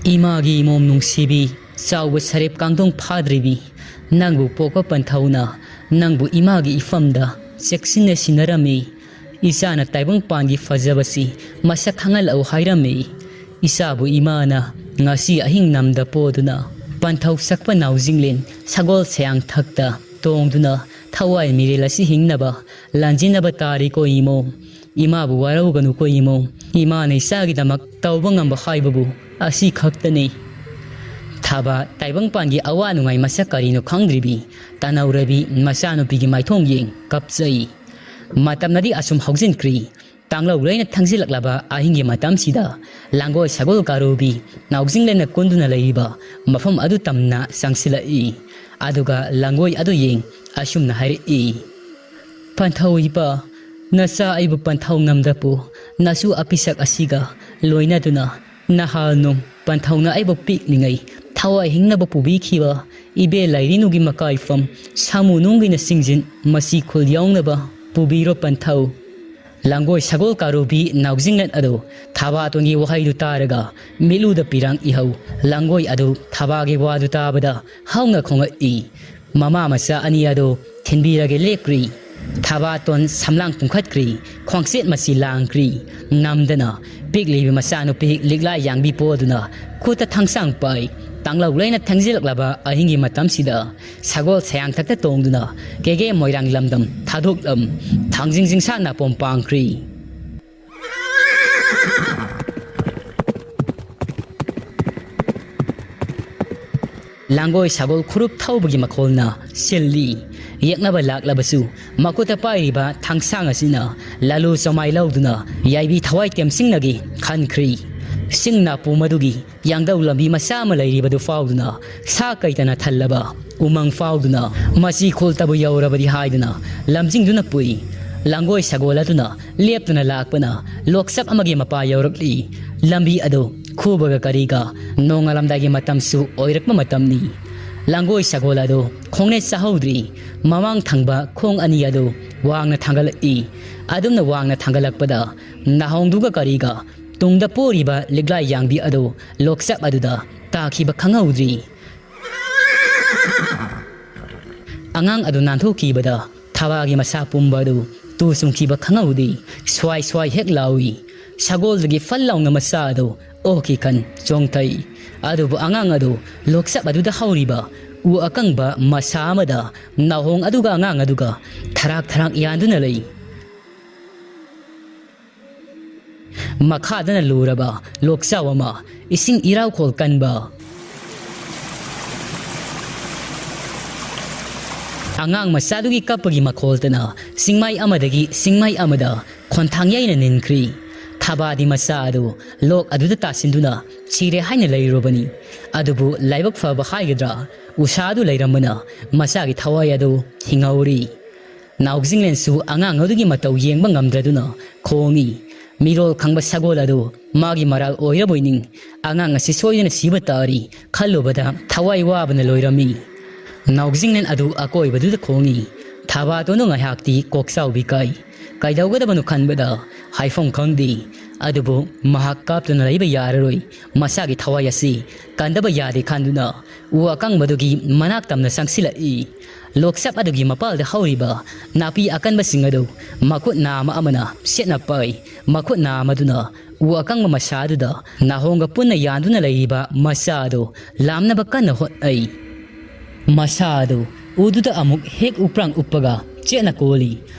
"ꯏꯃꯥꯒꯤ ꯏꯃꯣꯝ ꯅꯨꯡꯁꯤꯕꯤ, ꯆꯥꯎꯕ ꯁꯔꯦꯞ ꯀꯥꯡꯗꯣꯡ ꯐꯥꯗ꯭ꯔꯤꯕꯤ, ꯅꯪꯕꯨ ꯄꯣꯛꯄ ꯄꯟꯊꯧꯅ ꯅꯪꯕꯨ ꯏꯃꯥꯒꯤ ꯏꯐꯝꯗ ꯆꯦꯛꯁꯤꯟꯅ ꯁꯤꯟꯅꯔꯝꯃꯤ꯫ ꯏꯆꯥꯅ ꯇꯥꯏꯕꯪꯄꯥꯟꯒꯤ ꯐꯖꯕꯁꯤ ꯃꯁꯛ ꯈꯪꯍꯜꯂꯛꯎ ꯍꯥꯏꯔꯝꯃꯤ꯫ ꯏꯆꯥꯕꯨ ꯏꯃꯥꯅ ꯉꯁꯤ ꯑꯍꯤꯡ ꯅꯝꯗ ꯄꯣꯗꯨꯅ ꯄꯟꯊꯧ ꯁꯛꯄ ꯅꯥꯎꯖꯤꯡꯂꯦꯟ ꯁꯒꯣꯜ ꯁꯌꯥꯡꯊꯛꯇ ꯇꯣꯡꯗꯨꯅ ꯊꯋꯥꯏ ꯃꯤꯔꯦꯜ ꯑꯁꯤ ꯍꯤꯡꯅꯕ ꯂꯥꯟꯖꯤꯟꯅꯕ ꯇꯥꯔꯤꯀꯣ ꯏꯃꯣꯝ꯫ ꯏꯃꯥꯕꯨ ꯋꯥꯔꯧꯒꯅꯨꯀꯣ ꯏꯃꯣꯝ꯫ ꯏꯃꯥꯅ ꯏꯆꯥꯒꯤꯗꯃꯛ ꯇꯧꯕ ꯉꯝꯕ ꯍꯥꯏꯕꯕꯨ ꯑꯁꯤ ꯈꯛꯇꯅꯤ"꯫ ꯊꯥꯕ ꯇꯥꯏꯕꯪꯄꯥꯟꯒꯤ ꯑꯋꯥ ꯅꯨꯡꯉꯥꯏ ꯃꯁꯛ ꯀꯔꯤꯅꯣ ꯈꯪꯗ꯭ꯔꯤꯕꯤ ꯇꯥꯅꯧꯔꯕꯤ ꯃꯆꯥꯅꯨꯄꯤꯒꯤ ꯃꯥꯏꯊꯣꯡ ꯌꯦꯡ ꯀꯞꯆꯩ꯫ ꯃꯇꯝꯅꯗꯤ ꯑꯁꯨꯝ ꯍꯧꯖꯤꯟꯈ꯭ꯔꯤ꯫ ꯇꯥꯡꯂꯧ ꯂꯣꯏꯅ ꯊꯪꯖꯤꯜꯂꯛꯂꯕ ꯑꯍꯤꯡꯒꯤ ꯃꯇꯝꯁꯤꯗ ꯂꯥꯡꯒꯣꯏ ꯁꯒꯣꯜ ꯀꯥꯔꯨꯕꯤ ꯅꯥꯎꯖꯤꯡꯂꯦꯟꯅ ꯀꯨꯟꯗꯨꯅ ꯂꯩꯔꯤꯕ ꯃꯐꯝ ꯑꯗꯨ ꯇꯝꯅ ꯆꯪꯁꯤꯜꯂꯛꯏ꯫ ꯑꯗꯨꯒ ꯂꯥꯡꯒꯣꯏ ꯑꯗꯨ ꯌꯦꯡ ꯑꯁꯨꯝꯅ ꯍꯥꯏꯔꯛꯏ, "ꯄꯟꯊꯧ ꯏꯄꯥ, ꯅꯆꯥ ꯑꯩꯕꯨ ꯄꯟꯊꯧ ꯅꯝꯗꯄꯨ ꯅꯁꯨ ꯑꯄꯤꯁꯛ ꯑꯁꯤꯒ ꯂꯣꯏꯅꯗꯨꯅ ꯅꯍꯥꯜ ꯅꯣꯡ ꯄꯟꯊꯧꯅ ꯑꯩꯕꯨ ꯄꯤꯛꯂꯤꯉꯩ ꯊꯋꯥꯏ ꯍꯤꯡꯅꯕ ꯄꯨꯕꯤꯈꯤꯕ ꯏꯕꯦ ꯂꯥꯏꯔꯦꯟꯅꯨꯒꯤ ꯃꯀꯥꯏꯐꯝ ꯁꯥꯃꯨ ꯅꯨꯡꯒꯤꯅ ꯆꯤꯡꯖꯤꯟ ꯃꯁꯤ ꯈꯨꯜ ꯌꯥꯎꯅꯕ ꯄꯨꯕꯤꯔꯣ ꯄꯟꯊꯧ"꯫ ꯂꯥꯡꯒꯣꯏ ꯁꯒꯣꯜ ꯀꯥꯔꯨꯕꯤ ꯅꯥꯎꯖꯤꯡꯂꯦꯟ ꯑꯗꯨ ꯊꯥꯕꯥꯇꯣꯟꯒꯤ ꯋꯥꯍꯩꯗꯨ ꯇꯥꯔꯒ ꯃꯤꯠꯂꯨꯗ ꯄꯤꯔꯥꯡ ꯏꯍꯧ꯫ ꯂꯥꯡꯒꯣꯏ ꯑꯗꯨ ꯊꯥꯕꯥꯒꯤ ꯋꯥꯗꯨ ꯇꯥꯕꯗ ꯍꯧꯅ ꯈꯣꯡꯉꯛꯏ꯫ ꯃꯃꯥ ꯃꯆꯥ ꯑꯅꯤ ꯑꯗꯨ ꯊꯤꯟꯕꯤꯔꯒꯦ ꯂꯦꯞꯈ꯭ꯔꯤ꯫ ꯊꯥꯕꯥꯇꯣꯟ ꯁꯝꯂꯥꯡ ꯄꯨꯡꯈꯠꯈ꯭ꯔꯤ꯫ ꯈ꯭ꯋꯥꯡꯆꯦꯠ ꯃꯆꯤ ꯂꯥꯡꯈ꯭ꯔꯤ꯫ ꯅꯝꯗꯅ ꯄꯤꯛꯂꯤꯕꯤ ꯃꯆꯥꯅꯨꯄꯤ ꯂꯤꯛꯂꯥ ꯌꯥꯡꯕꯤ ꯄꯣꯗꯨꯅ ꯈꯨꯠꯇ ꯊꯥꯡꯁꯥꯡ ꯄꯥꯏ꯫ ꯇꯥꯡꯂꯧ ꯂꯩꯅ ꯊꯦꯡꯖꯤꯜꯂꯛꯂꯕ ꯑꯍꯤꯡꯒꯤ ꯃꯇꯝꯁꯤꯗ ꯁꯒꯣꯜ ꯁꯌꯥꯡꯊꯛꯇ ꯇꯣꯡꯗꯨꯅ ꯀꯦꯒꯦ ꯃꯣꯏꯔꯥꯡ ꯂꯝꯗꯝ ꯊꯥꯗꯣꯛꯂꯝ꯫ ꯊꯥꯡꯖꯤꯡ ꯆꯤꯡꯁꯥ ꯅꯥꯄꯣꯝ ꯄꯥꯡꯈ꯭ꯔꯤ꯫ ꯂꯥꯡꯒꯣꯏ ꯁꯒꯣꯜ ꯈꯨꯔꯨꯞ ꯊꯧꯕꯒꯤ ꯃꯈꯣꯜꯅ ꯁꯤꯜꯂꯤ꯫ ꯌꯦꯛꯅꯕ ꯂꯥꯛꯂꯕꯁꯨ ꯃꯈꯨꯠꯇ ꯄꯥꯏꯔꯤꯕ ꯊꯥꯡꯁꯥꯡ ꯑꯁꯤꯅ ꯂꯥꯂꯨ ꯆꯃꯥꯏ ꯂꯧꯗꯨꯅ ꯌꯥꯏꯕꯤ ꯊꯋꯥꯏ ꯇꯦꯝꯁꯤꯡꯅꯒꯤ ꯈꯟꯈ꯭ꯔꯤ꯫ ꯁꯤꯡ ꯅꯥꯄꯨ ꯃꯗꯨꯒꯤ ꯌꯥꯡꯗꯧ ꯂꯝꯕꯤ ꯃꯆꯥ ꯑꯃ ꯂꯩꯔꯤꯕꯗꯨ ꯐꯥꯎꯗꯨꯅ ꯁꯥ ꯀꯩꯇꯅ ꯊꯜꯂꯕ ꯎꯃꯪ ꯐꯥꯎꯗꯨꯅ ꯃꯆꯤ ꯈꯨꯜꯇꯕꯨ ꯌꯧꯔꯕꯗꯤ ꯍꯥꯏꯗꯨꯅ ꯂꯝꯖꯤꯡꯗꯨꯅ ꯄꯨꯏ꯫ ꯂꯥꯡꯒꯣꯏ ꯁꯒꯣꯜ ꯑꯗꯨꯅ ꯂꯦꯞꯇꯨꯅ ꯂꯥꯛꯄꯅ ꯂꯣꯛꯆꯞ ꯑꯃꯒꯤ ꯃꯄꯥ ꯌꯧꯔꯛꯂꯤ꯫ ꯂꯝꯕꯤ ꯑꯗꯨ ꯈꯨꯕꯒ ꯀꯔꯤꯒ ꯅꯣꯡꯉꯥꯜꯂꯝꯗꯥꯏꯒꯤ ꯃꯇꯝꯁꯨ ꯑꯣꯏꯔꯛꯄ ꯃꯇꯝꯅꯤ꯫ ꯂꯥꯡꯒꯣꯏ ꯁꯒꯣꯜ ꯑꯗꯨ ꯈꯣꯡꯅꯦꯠ ꯆꯥꯍꯧꯗ꯭ꯔꯤ꯫ ꯃꯃꯥꯡ ꯊꯪꯕ ꯈꯣꯡ ꯑꯅꯤ ꯑꯗꯨ ꯋꯥꯡꯅ ꯊꯥꯡꯒꯠꯂꯛꯏ꯫ ꯑꯗꯨꯝꯅ ꯋꯥꯡꯅ ꯊꯥꯡꯒꯠꯂꯛꯄꯗ ꯅꯥꯍꯣꯡꯗꯨꯒ ꯀꯔꯤꯒ ꯇꯨꯡꯗ ꯄꯣꯔꯤꯕ ꯂꯤꯛꯂꯥꯏ ꯌꯥꯡꯕꯤ ꯑꯗꯨ ꯂꯣꯛꯆꯞ ꯑꯗꯨꯗ ꯇꯥꯈꯤꯕ ꯈꯪꯍꯧꯗ꯭ꯔꯤ꯫ ꯑꯉꯥꯡ ꯑꯗꯨ ꯅꯥꯟꯊꯣꯛꯈꯤꯕꯗ ꯊꯕꯥꯒꯤ ꯃꯁꯥ ꯄꯨꯝꯕ ꯑꯗꯨ ꯇꯨ ꯆꯨꯡꯈꯤꯕ ꯈꯪꯍꯧꯗꯦ꯫ ꯁ꯭ꯋꯥꯏ ꯁ꯭ꯋꯥꯏ ꯍꯦꯛ ꯂꯥꯎꯏ꯫ ꯁꯒꯣꯜꯗꯒꯤ ꯐꯜ ꯂꯥꯎꯅ ꯃꯆꯥ ꯑꯗꯨ ꯑꯣꯛꯈꯤ ꯈꯟ ꯆꯣꯡꯊꯩ꯫ ꯑꯗꯨꯕꯨ ꯑꯉꯥꯡ ꯑꯗꯨ ꯂꯣꯛꯆꯞ ꯑꯗꯨꯗ ꯍꯧꯔꯤꯕ ꯎ ꯑꯀꯪꯕ ꯃꯁꯥ ꯑꯃꯗ ꯅꯥꯍꯣꯡ ꯑꯗꯨꯒ ꯑꯉꯥꯡ ꯑꯗꯨꯒ ꯊꯔꯥꯛ ꯊꯔꯥꯛ ꯌꯥꯟꯗꯨꯅ ꯂꯩ꯫ ꯃꯈꯥꯗꯅ ꯂꯨꯔꯕ ꯂꯣꯛꯆꯥꯎ ꯑꯃ, ꯏꯁꯤꯡ ꯏꯔꯥꯎꯈꯣꯜ ꯀꯟꯕ꯫ ꯑꯉꯥꯡ ꯃꯆꯥꯗꯨꯒꯤ ꯀꯞꯄꯒꯤ ꯃꯈꯣꯜꯇꯅ ꯆꯤꯡꯃꯥꯏ ꯑꯃꯗꯒꯤ ꯆꯤꯡꯃꯥꯏ ꯑꯃꯗ ꯈꯣꯟꯊꯥꯡ ꯌꯩꯅ ꯅꯤꯟꯈ꯭ꯔꯤ꯫ ꯊꯕꯥꯗꯤ ꯃꯆꯥ ꯑꯗꯨ ꯂꯣꯛ ꯑꯗꯨꯗ ꯇꯥꯁꯤꯟꯗꯨꯅ ꯁꯤꯔꯦ ꯍꯥꯏꯅ ꯂꯩꯔꯨꯔꯕꯅꯤ꯫ ꯑꯗꯨꯕꯨ ꯂꯥꯏꯕꯛ ꯐꯕ ꯍꯥꯏꯒꯗ꯭ꯔꯥ, ꯎꯁꯥ ꯑꯗꯨ ꯂꯩꯔꯝꯕꯅ ꯃꯆꯥꯒꯤ ꯊꯋꯥꯏ ꯑꯗꯨ ꯍꯤꯡꯍꯧꯔꯤ꯫ ꯅꯥꯎꯖꯤꯡꯂꯦꯟꯁꯨ ꯑꯉꯥꯡ ꯑꯗꯨꯒꯤ ꯃꯇꯧ ꯌꯦꯡꯕ ꯉꯝꯗ꯭ꯔꯗꯨꯅ ꯈꯣꯡꯏ꯫ ꯃꯤꯔꯣꯜ ꯈꯪꯕ ꯁꯒꯣꯜ ꯑꯗꯨ ꯃꯥꯒꯤ ꯃꯔꯥꯜ ꯑꯣꯏꯔꯕꯣꯏ ꯅꯤꯡ꯫ ꯑꯉꯥꯡ ꯑꯁꯤ ꯁꯣꯏꯗꯅ ꯁꯤꯕ ꯇꯥꯔꯤ ꯈꯜꯂꯨꯕꯗ ꯊꯋꯥꯏ ꯋꯥꯕꯅ ꯂꯣꯏꯔꯝꯃꯤ꯫ ꯅꯥꯎꯖꯤꯡꯂꯦꯟ ꯑꯗꯨ ꯑꯀꯣꯏꯕꯗꯨꯗ ꯈꯣꯡꯏ꯫ ꯊꯕꯥꯇꯣꯟꯗꯨ ꯉꯥꯏꯍꯥꯛꯇꯤ ꯀꯣꯛꯆꯥꯎꯕꯤ ꯀꯥꯏ꯫ ꯀꯩꯗꯧꯒꯗꯕꯅꯣ ꯈꯟꯕꯗ ꯍꯥꯏꯐꯝ ꯈꯪꯗꯦ꯫ ꯑꯗꯨꯕꯨ ꯃꯍꯥꯛ ꯀꯥꯞꯇꯨꯅ ꯂꯩꯕ ꯌꯥꯔꯔꯣꯏ꯫ ꯃꯁꯥꯒꯤ ꯊꯋꯥꯏ ꯑꯁꯤ ꯀꯟꯗꯕ ꯌꯥꯗꯦ ꯈꯟꯗꯨꯅ ꯎ ꯑꯀꯪꯕꯗꯨꯒꯤ ꯃꯅꯥꯛ ꯇꯝꯅ ꯆꯪꯁꯤꯜꯂꯛꯏ꯫ ꯂꯣꯛꯆꯞ ꯑꯗꯨꯒꯤ ꯃꯄꯥꯜꯗ ꯍꯧꯔꯤꯕ ꯅꯥꯄꯤ ꯑꯀꯟꯕꯁꯤꯡ ꯑꯗꯨ ꯃꯈꯨꯠ ꯅꯥꯝꯃ ꯑꯃꯅ ꯁꯦꯠꯅ ꯄꯥꯏ꯫ ꯃꯈꯨꯠ ꯅꯥꯝꯃꯗꯨꯅ ꯎ ꯑꯀꯪꯕ ꯃꯁꯥ ꯑꯗꯨꯗ ꯅꯥꯍꯣꯡꯒ ꯄꯨꯟꯅ ꯌꯥꯟꯗꯨꯅ ꯂꯩꯔꯤꯕ ꯃꯆꯥ ꯑꯗꯨ ꯂꯥꯝꯅꯕ ꯀꯟꯅ ꯍꯣꯠꯅꯩ꯫ ꯃꯁꯥ ꯑꯗꯨ ꯎꯗꯨꯗ ꯑꯃꯨꯛ ꯍꯦꯛ ꯎꯄ꯭ꯔꯥꯡ ꯎꯞꯄꯒ ꯆꯦꯠꯅ ꯀꯣꯜꯂꯤ꯫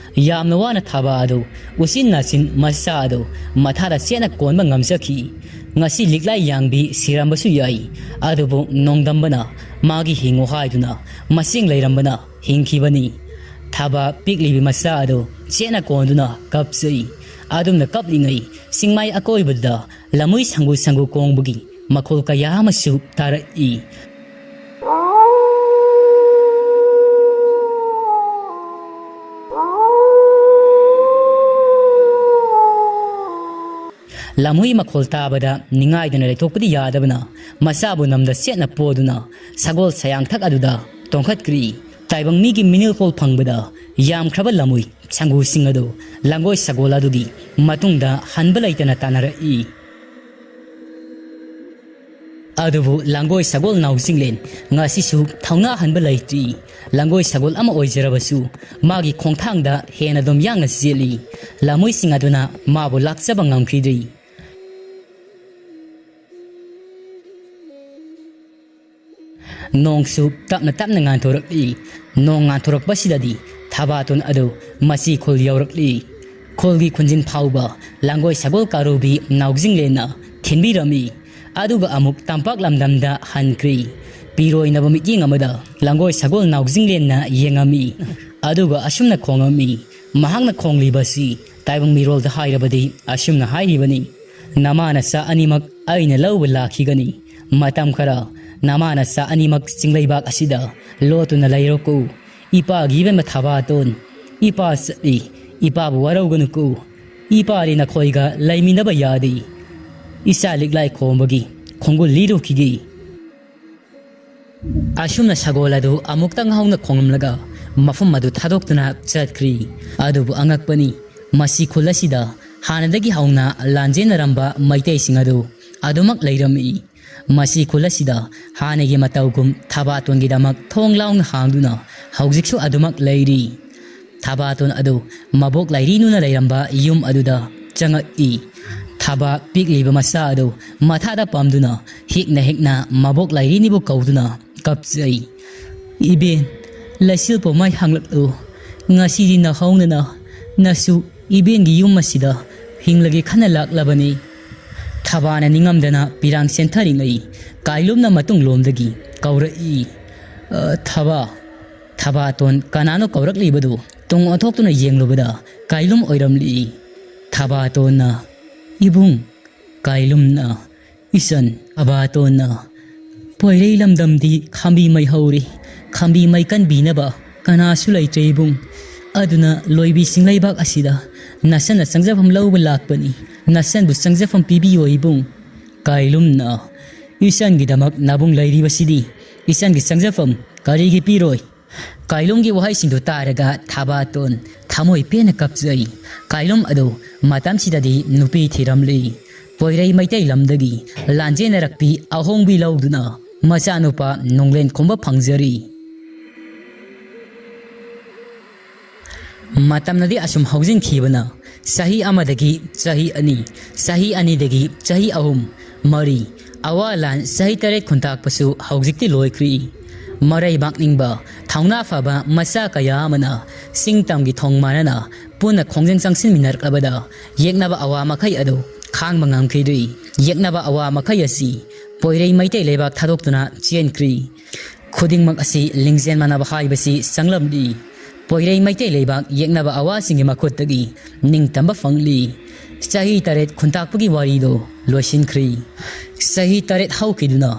ꯌꯥꯝꯅ ꯋꯥꯅ ꯊꯥꯕ ꯑꯗꯨ ꯎꯆꯤꯟ ꯅꯥꯆꯤꯟ ꯃꯆꯥ ꯑꯗꯨ ꯃꯊꯥꯗ ꯆꯦꯠꯅ ꯀꯣꯟꯕ ꯉꯝꯖꯈꯤ꯫ ꯉꯁꯤ ꯂꯤꯛꯂꯥꯏ ꯌꯥꯡꯕꯤ ꯁꯤꯔꯝꯕꯁꯨ ꯌꯥꯏ, ꯑꯗꯨꯕꯨ ꯅꯣꯡꯗꯝꯕꯅ ꯃꯥꯒꯤ ꯍꯤꯡꯉꯨ ꯍꯥꯏꯗꯨꯅ ꯃꯁꯤꯡ ꯂꯩꯔꯝꯕꯅ ꯍꯤꯡꯈꯤꯕꯅꯤ꯫ ꯊꯥꯕ ꯄꯤꯛꯂꯤꯕꯤ ꯃꯆꯥ ꯑꯗꯨ ꯆꯦꯠꯅ ꯀꯣꯟꯗꯨꯅ ꯀꯞꯆꯩ꯫ ꯑꯗꯨꯝꯅ ꯀꯞꯂꯤꯉꯩ ꯆꯤꯡꯃꯥꯏ ꯑꯀꯣꯏꯕꯗ ꯂꯝꯃꯨꯏ ꯁꯪꯒꯨ ꯁꯪꯒꯨ ꯀꯣꯡꯕꯒꯤ ꯃꯈꯣꯜ ꯀꯌꯥ ꯑꯃꯁꯨ ꯇꯥꯔꯛꯏ꯫ ꯂꯝꯍꯨꯏ ꯃꯈꯣꯜ ꯇꯥꯕꯗ ꯅꯤꯡꯉꯥꯏꯗꯨꯅ ꯂꯩꯊꯣꯛꯄꯗꯤ ꯌꯥꯗꯕꯅ, ꯃꯆꯥꯕꯨ ꯅꯝꯗ ꯆꯦꯠꯅ ꯄꯣꯗꯨꯅ ꯁꯒꯣꯜ ꯁꯌꯥꯡꯊꯛ ꯑꯗꯨꯗ ꯇꯣꯡꯈꯠꯈ꯭ꯔꯤ꯫ ꯇꯥꯏꯕꯪ ꯃꯤꯒꯤ ꯃꯤꯅꯤꯜꯈꯣꯜ ꯐꯪꯕꯗ ꯌꯥꯝꯈ꯭ꯔꯕ ꯂꯝꯍꯨꯏ ꯁꯪꯒꯨꯁꯤꯡ ꯑꯗꯨ ꯂꯥꯡꯒꯣꯏ ꯁꯒꯣꯜ ꯑꯗꯨꯒꯤ ꯃꯇꯨꯡꯗ ꯍꯟꯕ ꯂꯩꯇꯅ ꯇꯥꯟꯅꯔꯛꯏ꯫ ꯑꯗꯨꯕꯨ ꯂꯥꯡꯒꯣꯏ ꯁꯒꯣꯜ ꯅꯥꯎꯖꯤꯡꯂꯦꯟ ꯉꯁꯤꯁꯨ ꯊꯧꯅꯥ ꯍꯟꯕ ꯂꯩꯇ꯭ꯔꯤ꯫ ꯂꯥꯡꯒꯣꯏ ꯁꯒꯣꯜ ꯑꯃ ꯑꯣꯏꯖꯔꯕꯁꯨ ꯃꯥꯒꯤ ꯈꯣꯡꯊꯥꯡꯗ ꯍꯦꯟꯅ ꯑꯗꯨꯝ ꯌꯥꯡꯅ ꯆꯦꯜꯂꯤ꯫ ꯂꯥꯃꯨꯏꯁꯤꯡ ꯑꯗꯨꯅ ꯃꯥꯕꯨ ꯂꯥꯛꯆꯕ ꯉꯝꯈꯤꯗ꯭ꯔꯤ꯫ ꯅꯣꯡꯁꯨ ꯇꯞꯅ ꯇꯞꯅ ꯉꯥꯟꯊꯣꯔꯛꯂꯤ꯫ ꯅꯣꯡ ꯉꯥꯟꯊꯣꯔꯛꯄꯁꯤꯗꯗꯤ ꯊꯕꯥꯇꯣꯟ ꯑꯗꯨ ꯃꯆꯤ ꯈꯨꯜ ꯌꯧꯔꯛꯂꯤ꯫ ꯈꯨꯜꯒꯤ ꯈꯨꯟꯖꯤꯟ ꯐꯥꯎꯕ ꯂꯥꯡꯒꯣꯏ ꯁꯒꯣꯜ ꯀꯥꯔꯨꯕꯤ ꯅꯥꯎꯖꯤꯡꯂꯦꯟꯅ ꯊꯤꯟꯕꯤꯔꯝꯃꯤ꯫ ꯑꯗꯨꯒ ꯑꯃꯨꯛ ꯇꯝꯄꯥꯛ ꯂꯝꯗꯝꯗ ꯍꯟꯈ꯭ꯔꯤ꯫ ꯄꯤꯔꯣꯏꯅꯕ ꯃꯤꯠꯌꯦꯡ ꯑꯃꯗ ꯂꯥꯡꯒꯣꯏ ꯁꯒꯣꯜ ꯅꯥꯎꯖꯤꯡꯂꯦꯟꯅ ꯌꯦꯡꯉꯝꯃꯤ꯫ ꯑꯗꯨꯒ ꯑꯁꯨꯝꯅ ꯈꯣꯡꯉꯝꯃꯤ꯫ ꯃꯍꯥꯛꯅ ꯈꯣꯡꯂꯤꯕꯁꯤ ꯇꯥꯏꯕꯪ ꯃꯤꯔꯣꯜꯗ ꯍꯥꯏꯔꯕꯗꯤ ꯑꯁꯨꯝꯅ ꯍꯥꯏꯔꯤꯕꯅꯤ, "ꯅꯃꯥ ꯅꯆꯥ ꯑꯅꯤꯃꯛ ꯑꯩꯅ ꯂꯧꯕ ꯂꯥꯛꯈꯤꯒꯅꯤ꯫ ꯃꯇꯝ ꯈꯔ ꯅꯃꯥ ꯅꯆꯥ ꯑꯅꯤꯃꯛ ꯆꯤꯡꯂꯩꯕꯥꯛ ꯑꯁꯤꯗ ꯂꯣꯠꯇꯨꯅ ꯂꯩꯔꯣꯀꯣ꯫ ꯏꯄꯥꯒꯤ ꯏꯕꯦꯝꯃ ꯊꯕꯥꯇꯣꯟ, ꯏꯄꯥ ꯆꯠꯂꯤ, ꯏꯄꯥꯕꯨ ꯋꯥꯔꯧꯒꯅꯨꯀꯣ꯫ ꯏꯄꯥꯗꯤ ꯅꯈꯣꯏꯒ ꯂꯩꯃꯤꯟꯅꯕ ꯌꯥꯗꯦ꯫ ꯏꯆꯥ ꯂꯤꯛꯂꯥꯏ ꯈꯣꯝꯕꯒꯤ ꯈꯣꯡꯒꯨꯜ ꯂꯤꯔꯨꯈꯤꯒꯦ"꯫ ꯑꯁꯨꯝꯅ ꯁꯒꯣꯜ ꯑꯗꯨ ꯑꯃꯨꯛꯇꯪ ꯍꯧꯅ ꯈꯣꯡꯂꯝꯂꯒ ꯃꯐꯝ ꯑꯗꯨ ꯊꯥꯗꯣꯛꯇꯨꯅ ꯆꯠꯈ꯭ꯔꯤ꯫ ꯑꯗꯨꯕꯨ ꯑꯉꯛꯄꯅꯤ, ꯃꯁꯤ ꯈꯨꯜ ꯑꯁꯤꯗ ꯍꯥꯟꯅꯗꯒꯤ ꯍꯧꯅ ꯂꯥꯟꯖꯦꯟꯅꯔꯝꯕ ꯃꯩꯇꯩꯁꯤꯡ ꯑꯗꯨ ꯑꯗꯨꯃꯛ ꯂꯩꯔꯝꯃꯤ꯫ ꯃꯁꯤ ꯈꯨꯜ ꯑꯁꯤꯗ ꯍꯥꯟꯅꯒꯤ ꯃꯇꯧꯒꯨꯝ ꯊꯕꯥꯇꯣꯟꯒꯤꯗꯃꯛ ꯊꯣꯡ ꯂꯥꯎꯅ ꯍꯥꯡꯗꯨꯅ ꯍꯧꯖꯤꯛꯁꯨ ꯑꯗꯨꯃꯛ ꯂꯩꯔꯤ꯫ ꯊꯕꯥꯇꯣꯟ ꯑꯗꯨ ꯃꯕꯣꯛ ꯂꯥꯏꯔꯤꯅꯨꯅ ꯂꯩꯔꯝꯕ ꯌꯨꯝ ꯑꯗꯨꯗ ꯆꯪꯉꯛꯏ꯫ ꯊꯕꯥ ꯄꯤꯛꯂꯤꯕ ꯃꯆꯥ ꯑꯗꯨ ꯃꯊꯥꯗ ꯄꯥꯝꯗꯨꯅ ꯍꯦꯛꯅ ꯍꯦꯛꯅ ꯃꯕꯣꯛ ꯂꯥꯏꯔꯤꯅꯤꯕꯨ ꯀꯧꯗꯨꯅ ꯀꯞꯆꯩ꯫ "ꯏꯕꯦꯟ, ꯂꯩꯁꯤꯜ ꯄꯣꯃꯥꯏ ꯍꯥꯡꯂꯛꯂꯨ꯫ ꯉꯁꯤꯗꯤ ꯅꯍꯧꯅꯅ ꯅꯁꯨ ꯏꯕꯦꯟꯒꯤ ꯌꯨꯝ ꯑꯁꯤꯗ ꯍꯤꯡꯂꯒꯦ ꯈꯟꯅ ꯂꯥꯛꯂꯕꯅꯤ꯫" ꯊꯕꯥꯅ ꯅꯤꯡꯉꯝꯗꯅ ꯄꯤꯔꯥꯡ ꯆꯦꯟꯊꯔꯤꯉꯩ ꯀꯥꯏꯂꯨꯝꯅ ꯃꯇꯨꯡꯂꯣꯝꯗꯒꯤ ꯀꯧꯔꯛꯏ, "ꯑ, ꯊꯕꯥ!" ꯊꯕꯥꯇꯣꯟ ꯀꯅꯥꯅꯣ ꯀꯧꯔꯛꯂꯤꯕꯗꯨ ꯇꯨꯡ ꯑꯣꯟꯊꯣꯛꯇꯨꯅ ꯌꯦꯡꯂꯨꯕꯗ ꯀꯥꯏꯂꯨꯝ ꯑꯣꯏꯔꯝꯂꯤ꯫ ꯊꯕꯥꯇꯣꯟꯅ, "ꯏꯕꯨꯡ!" ꯀꯥꯏꯂꯨꯝꯅ, "ꯏꯆꯟ!" ꯊꯕꯥꯇꯣꯟꯅ, "ꯄꯣꯏꯔꯩ ꯂꯝꯗꯝꯗꯤ ꯈꯥꯝꯕꯤ ꯃꯩ ꯍꯧꯔꯤ꯫ ꯈꯥꯝꯕꯤ ꯃꯩ ꯀꯟꯕꯤꯅꯕ ꯀꯅꯥꯁꯨ ꯂꯩꯇ꯭ꯔꯦ ꯏꯕꯨꯡ꯫ ꯑꯗꯨꯅ ꯂꯣꯏꯕꯤ ꯆꯤꯡꯂꯩꯕꯥꯛ ꯑꯁꯤꯗ ꯅꯆꯟꯅ ꯆꯪꯖꯐꯝ ꯂꯧꯕ ꯂꯥꯛꯄꯅꯤ꯫ ꯅꯆꯟꯕꯨ ꯆꯪꯖꯐꯝ ꯄꯤꯕꯤꯌꯣ ꯏꯕꯨꯡ꯫" ꯀꯥꯏꯂꯨꯝꯅ, "ꯏꯆꯟꯒꯤꯗꯃꯛ ꯅꯕꯨꯡ ꯂꯩꯔꯤꯕꯁꯤꯗꯤ ꯏꯆꯟꯒꯤ ꯆꯪꯖꯐꯝ ꯀꯔꯤꯒꯤ ꯄꯤꯔꯣꯏ?" ꯀꯥꯏꯂꯨꯝꯒꯤ ꯋꯥꯍꯩꯁꯤꯡꯗꯨ ꯇꯥꯔꯒ ꯊꯕꯥꯇꯣꯟ ꯊꯃꯣꯏ ꯄꯦꯟꯅ ꯀꯞꯆꯩ꯫ ꯀꯥꯏꯂꯨꯝ ꯑꯗꯨ ꯃꯇꯝꯁꯤꯗꯗꯤ ꯅꯨꯄꯤ ꯊꯤꯔꯝꯂꯤ꯫ ꯄꯣꯏꯔꯩ ꯃꯩꯇꯩ ꯂꯝꯗꯒꯤ ꯂꯥꯟꯖꯦꯟꯅꯔꯛꯄꯤ ꯑꯍꯣꯡꯕꯤ ꯂꯧꯗꯨꯅ ꯃꯆꯥꯅꯨꯄꯥ ꯅꯣꯡꯂꯦꯟ ꯈꯨꯝꯕ ꯐꯪꯖꯔꯤ꯫ ꯃꯇꯝꯅꯗꯤ ꯑꯁꯨꯝ ꯍꯧꯖꯤꯟꯈꯤꯕꯅ ꯆꯍꯤ ꯑꯃꯗꯒꯤ ꯆꯍꯤ ꯑꯅꯤ, ꯆꯍꯤ ꯑꯅꯤꯗꯒꯤ ꯆꯍꯤ ꯑꯍꯨꯝ, ꯃꯔꯤ, ꯑꯋꯥ ꯂꯥꯟ ꯆꯍꯤ ꯇꯔꯦꯠ ꯈꯨꯟꯇꯥꯛꯄꯁꯨ ꯍꯧꯖꯤꯛꯇꯤ ꯂꯣꯏꯈ꯭ꯔꯤ꯫ ꯃꯔꯩꯕꯥꯛ ꯅꯤꯡꯕ, ꯊꯧꯅꯥ ꯐꯕ ꯃꯆꯥ ꯀꯌꯥ ꯑꯃꯅ ꯆꯤꯡ ꯇꯝꯒꯤ ꯊꯣꯡ ꯃꯥꯟꯅꯅ ꯄꯨꯟꯅ ꯈꯣꯡꯖꯪ ꯆꯪꯁꯤꯟꯃꯤꯟꯅꯔꯛꯂꯕꯗ ꯌꯦꯛꯅꯕ ꯑꯋꯥ ꯃꯈꯩ ꯑꯗꯨ ꯈꯥꯡꯕ ꯉꯝꯈꯤꯗ꯭ꯔꯤ꯫ ꯌꯦꯛꯅꯕ ꯑꯋꯥ ꯃꯈꯩ ꯑꯁꯤ ꯄꯣꯏꯔꯩ ꯃꯩꯇꯩ ꯂꯩꯕꯥꯛ ꯊꯥꯗꯣꯛꯇꯨꯅ ꯆꯦꯟꯈ꯭ꯔꯤ꯫ ꯈꯨꯗꯤꯡꯃꯛ ꯑꯁꯤ ꯂꯤꯡꯖꯦꯜ ꯃꯥꯟꯅꯕ ꯍꯥꯏꯕꯁꯤ ꯆꯪꯂꯝꯂꯤ꯫ ꯄꯣꯏꯔꯩ ꯃꯩꯇꯩ ꯂꯩꯕꯥꯛ ꯌꯦꯛꯅꯕ ꯑꯋꯥꯁꯤꯡꯒꯤ ꯃꯈꯨꯠꯇꯒꯤ ꯅꯤꯡꯇꯝꯕ ꯐꯪꯂꯤ꯫ ꯆꯍꯤ ꯇꯔꯦꯠ ꯈꯨꯟꯇꯥꯛꯄꯒꯤ ꯋꯥꯔꯤꯗꯣ ꯂꯣꯏꯁꯤꯟꯈ꯭ꯔꯤ꯫ ꯆꯍꯤ ꯇꯔꯦꯠ ꯍꯧꯈꯤꯗꯨꯅ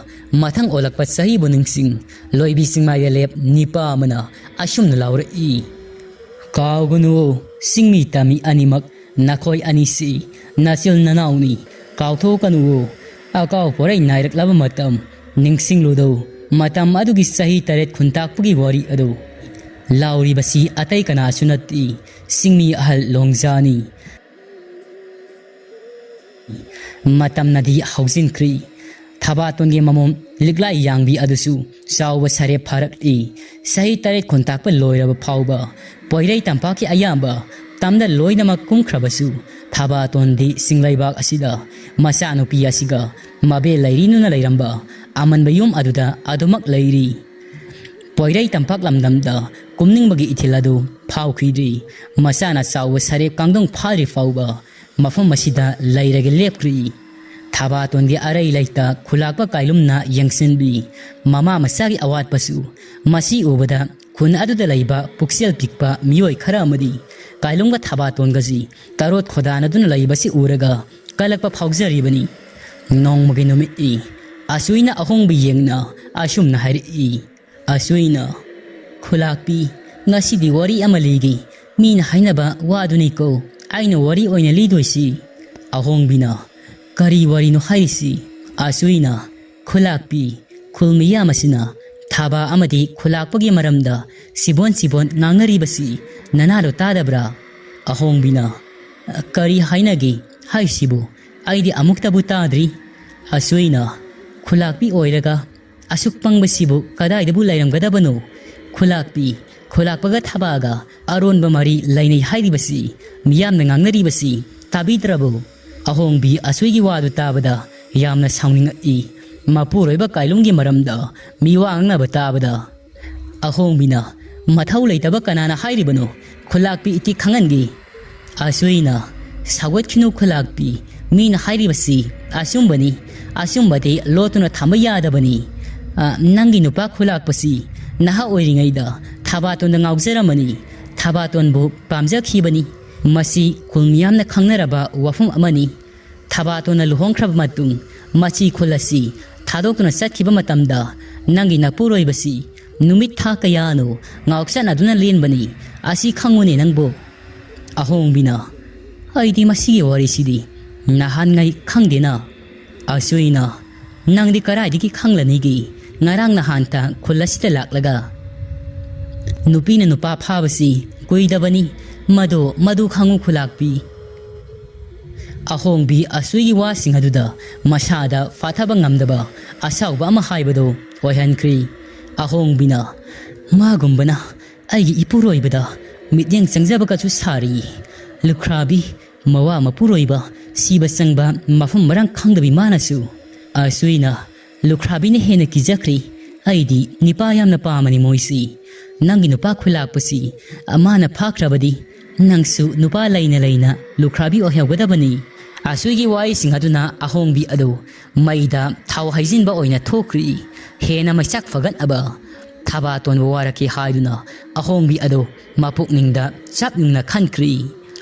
ꯃꯊꯪ ꯑꯣꯜꯂꯛꯄ ꯆꯍꯤꯕꯨ ꯅꯤꯡꯁꯤꯡ, ꯂꯣꯏꯕꯤ ꯆꯤꯡꯃꯥꯏ ꯔꯦꯂꯦꯞ ꯅꯤꯄꯥ ꯑꯃꯅ ꯑꯁꯨꯝꯅ ꯂꯥꯎꯔꯛꯏ, "ꯀꯥꯎꯒꯅꯨ, ꯆꯤꯡꯃꯤ ꯇꯝꯃꯤ ꯑꯅꯤꯃꯛ ꯅꯈꯣꯏ ꯑꯅꯤꯁꯤ ꯅꯆꯤꯜ ꯅꯅꯥꯎꯅꯤ, ꯀꯥꯎꯊꯣꯛꯀꯅꯨꯋꯣ꯫ ꯑꯀꯥꯎ ꯄꯣꯔꯩ ꯅꯥꯏꯔꯛꯂꯕ ꯃꯇꯝ ꯅꯤꯡꯁꯤꯡꯂꯨꯗꯧ, ꯃꯇꯝ ꯑꯗꯨꯒꯤ ꯆꯍꯤ ꯇꯔꯦꯠ ꯈꯨꯟꯇꯥꯛꯄꯒꯤ ꯋꯥꯔꯤ ꯑꯗꯨ꯫ ꯂꯥꯎꯔꯤꯕꯁꯤ ꯑꯇꯩ ꯀꯅꯥꯁꯨ ꯅꯠꯇꯦ, ꯆꯤꯡꯃꯤ ꯑꯍꯜ ꯂꯣꯡꯖꯥꯅꯤ꯫ ꯃꯇꯝꯅꯗꯤ ꯍꯧꯖꯤꯟꯈ꯭ꯔꯦ꯫ ꯊꯕꯥꯇꯣꯟꯒꯤ ꯃꯃꯣꯝ ꯂꯤꯛꯂꯥꯏ ꯌꯥꯡꯕꯤ ꯑꯗꯨꯁꯨ ꯆꯥꯎꯕ ꯁꯥꯔꯦꯞ ꯐꯥꯔꯛꯂꯤ꯫ ꯆꯍꯤ ꯇꯔꯦꯠ ꯈꯨꯟꯇꯥꯛꯄ ꯂꯣꯏꯔꯕ ꯐꯥꯎꯕ ꯄꯣꯏꯔꯩ ꯇꯝꯄꯥꯛꯀꯤ ꯑꯌꯥꯝꯕ ꯇꯝꯗ ꯂꯣꯏꯅꯃꯛ ꯀꯨꯝꯈ꯭ꯔꯕꯁꯨ, ꯊꯕꯥꯇꯣꯟꯗꯤ ꯆꯤꯡꯂꯩꯕꯥꯛ ꯑꯁꯤꯗ ꯃꯆꯥꯅꯨꯄꯤ ꯑꯁꯤꯒ ꯃꯕꯦ ꯂꯩꯔꯤꯅꯨꯅ ꯂꯩꯔꯝꯕ ꯑꯃꯟꯕ ꯌꯨꯝ ꯑꯗꯨꯗ ꯑꯗꯨꯃꯛ ꯂꯩꯔꯤ꯫ ꯄꯣꯏꯔꯩ ꯇꯝꯄꯥꯛ ꯂꯝꯗꯝꯗ ꯀꯨꯝꯅꯤꯡꯕꯒꯤ ꯏꯊꯤꯜ ꯑꯗꯨ ꯐꯥꯎꯈꯤꯗ꯭ꯔꯤ꯫ ꯃꯆꯥꯅ ꯆꯥꯎꯕ ꯁꯥꯔꯦꯞ ꯀꯥꯡꯗꯣꯡ ꯐꯥꯗ꯭ꯔꯤ ꯐꯥꯎꯕ ꯃꯐꯝ ꯑꯁꯤꯗ ꯂꯩꯔꯒ ꯂꯦꯞꯈ꯭ꯔꯤ꯫ ꯊꯕꯥꯇꯣꯟꯒꯤ ꯑꯔꯩ ꯂꯩꯇ ꯈꯨꯂꯥꯛꯄ ꯀꯥꯏꯂꯨꯝꯅ ꯌꯦꯡꯁꯤꯟꯕꯤ꯫ ꯃꯃꯥ ꯃꯆꯥꯒꯤ ꯑꯋꯥꯠꯄꯁꯨ ꯃꯁꯤ ꯎꯕꯗ ꯈꯨꯟ ꯑꯗꯨꯗ ꯂꯩꯕ ꯄꯨꯛꯆꯦꯜ ꯄꯤꯛꯄ ꯃꯤꯑꯣꯏ ꯈꯔ ꯑꯃꯗꯤ ꯀꯥꯏꯂꯨꯝꯒ ꯊꯕꯥꯇꯣꯟꯒꯁꯤ ꯇꯔꯣꯠ ꯈꯣꯗꯥꯅꯗꯨꯅ ꯂꯩꯕꯁꯤ ꯎꯔꯒ ꯀꯜꯂꯛꯄ ꯐꯥꯎꯖꯔꯤꯕꯅꯤ꯫ ꯅꯣꯡꯃꯒꯤ ꯅꯨꯃꯤꯠꯅꯤ꯫ ꯑꯆꯨꯏꯅ ꯑꯍꯣꯡꯕ ꯌꯦꯡꯅ ꯑꯁꯨꯝꯅ ꯍꯥꯏꯔꯛꯏ꯫ ꯑꯆꯨꯏꯅ, "ꯈꯨꯂꯥꯛꯄꯤ, ꯉꯁꯤꯗꯤ ꯋꯥꯔꯤ ꯑꯃ ꯂꯤꯒꯦ꯫ ꯃꯤꯅ ꯍꯥꯏꯅꯕ ꯋꯥꯗꯨꯅꯤꯀꯣ ꯑꯩꯅ ꯋꯥꯔꯤ ꯑꯣꯏꯅ ꯂꯤꯗꯣꯏꯁꯤ꯫" ꯑꯍꯣꯡꯕꯤꯅ, "ꯀꯔꯤ ꯋꯥꯔꯤꯅꯣ ꯍꯥꯏꯔꯤꯁꯤ?" ꯑꯆꯨꯏꯅ, "ꯈꯨꯂꯥꯛꯄꯤ, ꯈꯨꯜ ꯃꯤꯌꯥꯝ ꯑꯁꯤꯅ ꯊꯥꯕ ꯑꯃꯗꯤ ꯈꯨꯂꯥꯛꯄꯒꯤ ꯃꯔꯝꯗ ꯁꯤꯕꯣꯟ ꯁꯤꯕꯣꯟ ꯉꯥꯡꯅꯔꯤꯕꯁꯤ ꯅꯅꯥꯗꯣ ꯇꯥꯗꯕ꯭ꯔꯥ?" ꯑꯍꯣꯡꯕꯤꯅ, "ꯀꯔꯤ ꯍꯥꯏꯅꯒꯦ ꯍꯥꯏꯁꯤꯕꯨ? ꯑꯩꯗꯤ ꯑꯃꯨꯛꯇꯕꯨ ꯇꯥꯗ꯭ꯔꯤ꯫" ꯑꯆꯨꯏꯅ, "ꯈꯨꯂꯥꯛꯄꯤ ꯑꯣꯏꯔꯒ ꯑꯁꯨꯛ ꯄꯪꯕꯁꯤꯕꯨ ꯀꯗꯥꯏꯗꯕꯨ ꯂꯩꯔꯝꯒꯗꯕꯅꯣ? ꯈꯨꯂꯥꯛꯄꯤ, ꯈꯨꯂꯥꯛꯄꯒ ꯊꯕꯥꯒ ꯑꯔꯣꯟꯕ ꯃꯔꯤ ꯂꯩꯅꯩ ꯍꯥꯏꯔꯤꯕꯁꯤ, ꯃꯤꯌꯥꯝꯅ ꯉꯥꯡꯅꯔꯤꯕꯁꯤ ꯇꯥꯕꯤꯗ꯭ꯔꯕꯣ?" ꯑꯍꯣꯡꯕꯤ ꯑꯆꯨꯏꯒꯤ ꯋꯥꯗꯨ ꯇꯥꯕꯗ ꯌꯥꯝꯅ ꯁꯥꯎꯅꯤꯡꯉꯛꯏ꯫ ꯃꯄꯨꯔꯣꯏꯕ ꯀꯥꯏꯂꯨꯝꯒꯤ ꯃꯔꯝꯗ ꯃꯤ ꯋꯥ ꯉꯥꯡꯅꯕ ꯇꯥꯕꯗ꯫ ꯑꯍꯣꯡꯕꯤꯅ, "ꯃꯊꯧ ꯂꯩꯇꯕ ꯀꯅꯥꯅ ꯍꯥꯏꯔꯤꯕꯅꯣ? ꯈꯨꯂꯥꯛꯄꯤ ꯏꯇꯤꯛ ꯈꯪꯍꯟꯒꯦ꯫" ꯑꯆꯨꯏꯅ, "ꯁꯧꯒꯠꯈꯤꯅꯨ ꯈꯨꯂꯥꯛꯄꯤ, ꯃꯤꯅ ꯍꯥꯏꯔꯤꯕꯁꯤ ꯑꯆꯨꯝꯕꯅꯤ꯫ ꯑꯆꯨꯝꯕꯗꯤ ꯂꯣꯠꯇꯨꯅ ꯊꯝꯕ ꯌꯥꯗꯕꯅꯤ꯫ ꯑ, ꯅꯪꯒꯤ ꯅꯨꯄꯥ ꯈꯨꯂꯥꯛꯄꯁꯤ ꯅꯍꯥ ꯑꯣꯏꯔꯤꯉꯩꯗ ꯊꯕꯥꯇꯣꯟꯗ ꯉꯥꯎꯖꯔꯝꯃꯅꯤ, ꯊꯕꯥꯇꯣꯟꯕꯨ ꯄꯥꯝꯖꯈꯤꯕꯅꯤ꯫ ꯃꯁꯤ ꯈꯨꯜ ꯃꯤꯌꯥꯝꯅ ꯈꯪꯅꯔꯕ ꯋꯥꯐꯝ ꯑꯃꯅꯤ꯫ ꯊꯕꯥꯇꯣꯟꯅ ꯂꯨꯍꯣꯡꯈ꯭ꯔꯕ ꯃꯇꯨꯡ ꯃꯁꯤ ꯈꯨꯜ ꯑꯁꯤ ꯊꯥꯗꯣꯛꯇꯨꯅ ꯆꯠꯈꯤꯕ ꯃꯇꯝꯗ ꯅꯪꯒꯤ ꯅꯄꯨꯔꯣꯏꯕꯁꯤ ꯅꯨꯃꯤꯠ ꯊꯥ ꯀꯌꯥꯅꯣ ꯉꯥꯎꯆꯠꯅꯗꯨꯅ ꯂꯦꯟꯕꯅꯤ꯫ ꯑꯁꯤ ꯈꯪꯉꯨꯅꯦ ꯅꯪꯕꯨ꯫" ꯑꯍꯣꯡꯕꯤꯅ, "ꯑꯩꯗꯤ ꯃꯁꯤꯒꯤ ꯋꯥꯔꯤꯁꯤꯗꯤ ꯅꯍꯥꯟꯉꯩ ꯈꯪꯗꯦꯅ꯫" ꯑꯆꯨꯏꯅ, "ꯅꯪꯗꯤ ꯀꯗꯥꯏꯗꯒꯤ ꯈꯪꯂꯅꯤꯒꯦ? ꯉꯔꯥꯡ ꯅꯍꯥꯟꯇ ꯈꯨꯜ ꯑꯁꯤꯗ ꯂꯥꯛꯂꯒ ꯅꯨꯄꯤꯅ ꯅꯨꯄꯥ ꯐꯥꯕꯁꯤ ꯀꯨꯏꯗꯕꯅꯤ꯫ ꯃꯗꯨ, ꯃꯗꯨ ꯈꯪꯉꯨ ꯈꯨꯂꯥꯛꯄꯤ꯫ ꯑꯍꯣꯡꯕꯤ ꯑꯁꯣꯏꯒꯤ ꯋꯥꯁꯤꯡ ꯑꯗꯨꯗ ꯃꯁꯥꯗ ꯐꯥꯊꯕ ꯉꯝꯗꯕ ꯑꯁꯥꯎꯕ ꯑꯃ ꯍꯥꯏꯕꯗꯨ ꯑꯣꯏꯍꯟꯈ꯭ꯔꯤ꯫ ꯑꯍꯣꯡꯕꯤꯅ, "ꯃꯥꯒꯨꯝꯕꯅ ꯑꯩꯒꯤ ꯏꯄꯨꯔꯣꯏꯕꯗ ꯃꯤꯠꯌꯦꯡ ꯆꯪꯖꯕꯒꯁꯨ ꯁꯥꯔꯤ꯫ ꯂꯨꯈ꯭ꯔꯥꯕꯤ, ꯃꯋꯥ ꯃꯄꯨꯔꯣꯏꯕ, ꯁꯤꯕ ꯆꯪꯕ ꯃꯐꯝ ꯃꯔꯥꯡ ꯈꯪꯗꯕꯤ ꯃꯥꯅꯁꯨ"꯫ ꯑꯁꯣꯏꯅ, "ꯂꯨꯈ꯭ꯔꯥꯕꯤꯅ ꯍꯦꯟꯅ ꯀꯤꯖꯈ꯭ꯔꯦ꯫ ꯑꯩꯗꯤ ꯅꯤꯄꯥ ꯌꯥꯝꯅ ꯄꯥꯝꯃꯅꯤ ꯃꯣꯏꯁꯤ꯫ ꯅꯪꯒꯤ ꯅꯨꯄꯥ ꯈꯨꯂꯥꯛꯄꯁꯤ ꯃꯥꯅ ꯐꯥꯈ꯭ꯔꯕꯗꯤ ꯅꯪꯁꯨ ꯅꯨꯄꯥ ꯂꯩꯅ ꯂꯩꯅ ꯂꯨꯈ꯭ꯔꯥꯕꯤ ꯑꯣꯏꯍꯧꯒꯗꯕꯅꯤ"꯫ ꯑꯁꯣꯏꯒꯤ ꯋꯥꯍꯩꯁꯤꯡ ꯑꯗꯨꯅ ꯑꯍꯣꯡꯕꯤ ꯑꯗꯨ ꯃꯩꯗ ꯊꯥꯎ ꯍꯩꯖꯤꯟꯕ ꯑꯣꯏꯅ ꯊꯣꯛꯈ꯭ꯔꯤ꯫ ꯍꯦꯟꯅ ꯃꯩꯆꯥꯛ ꯐꯒꯠꯅꯕ ꯊꯕꯥꯇꯣꯟꯕꯨ ꯋꯥꯔꯛꯀꯦ ꯍꯥꯏꯗꯨꯅ ꯑꯍꯣꯡꯕꯤ ꯑꯗꯨ ꯃꯄꯨꯛꯅꯤꯡꯗ ꯆꯞ ꯌꯨꯡꯅ ꯈꯟꯈ꯭ꯔꯤ꯫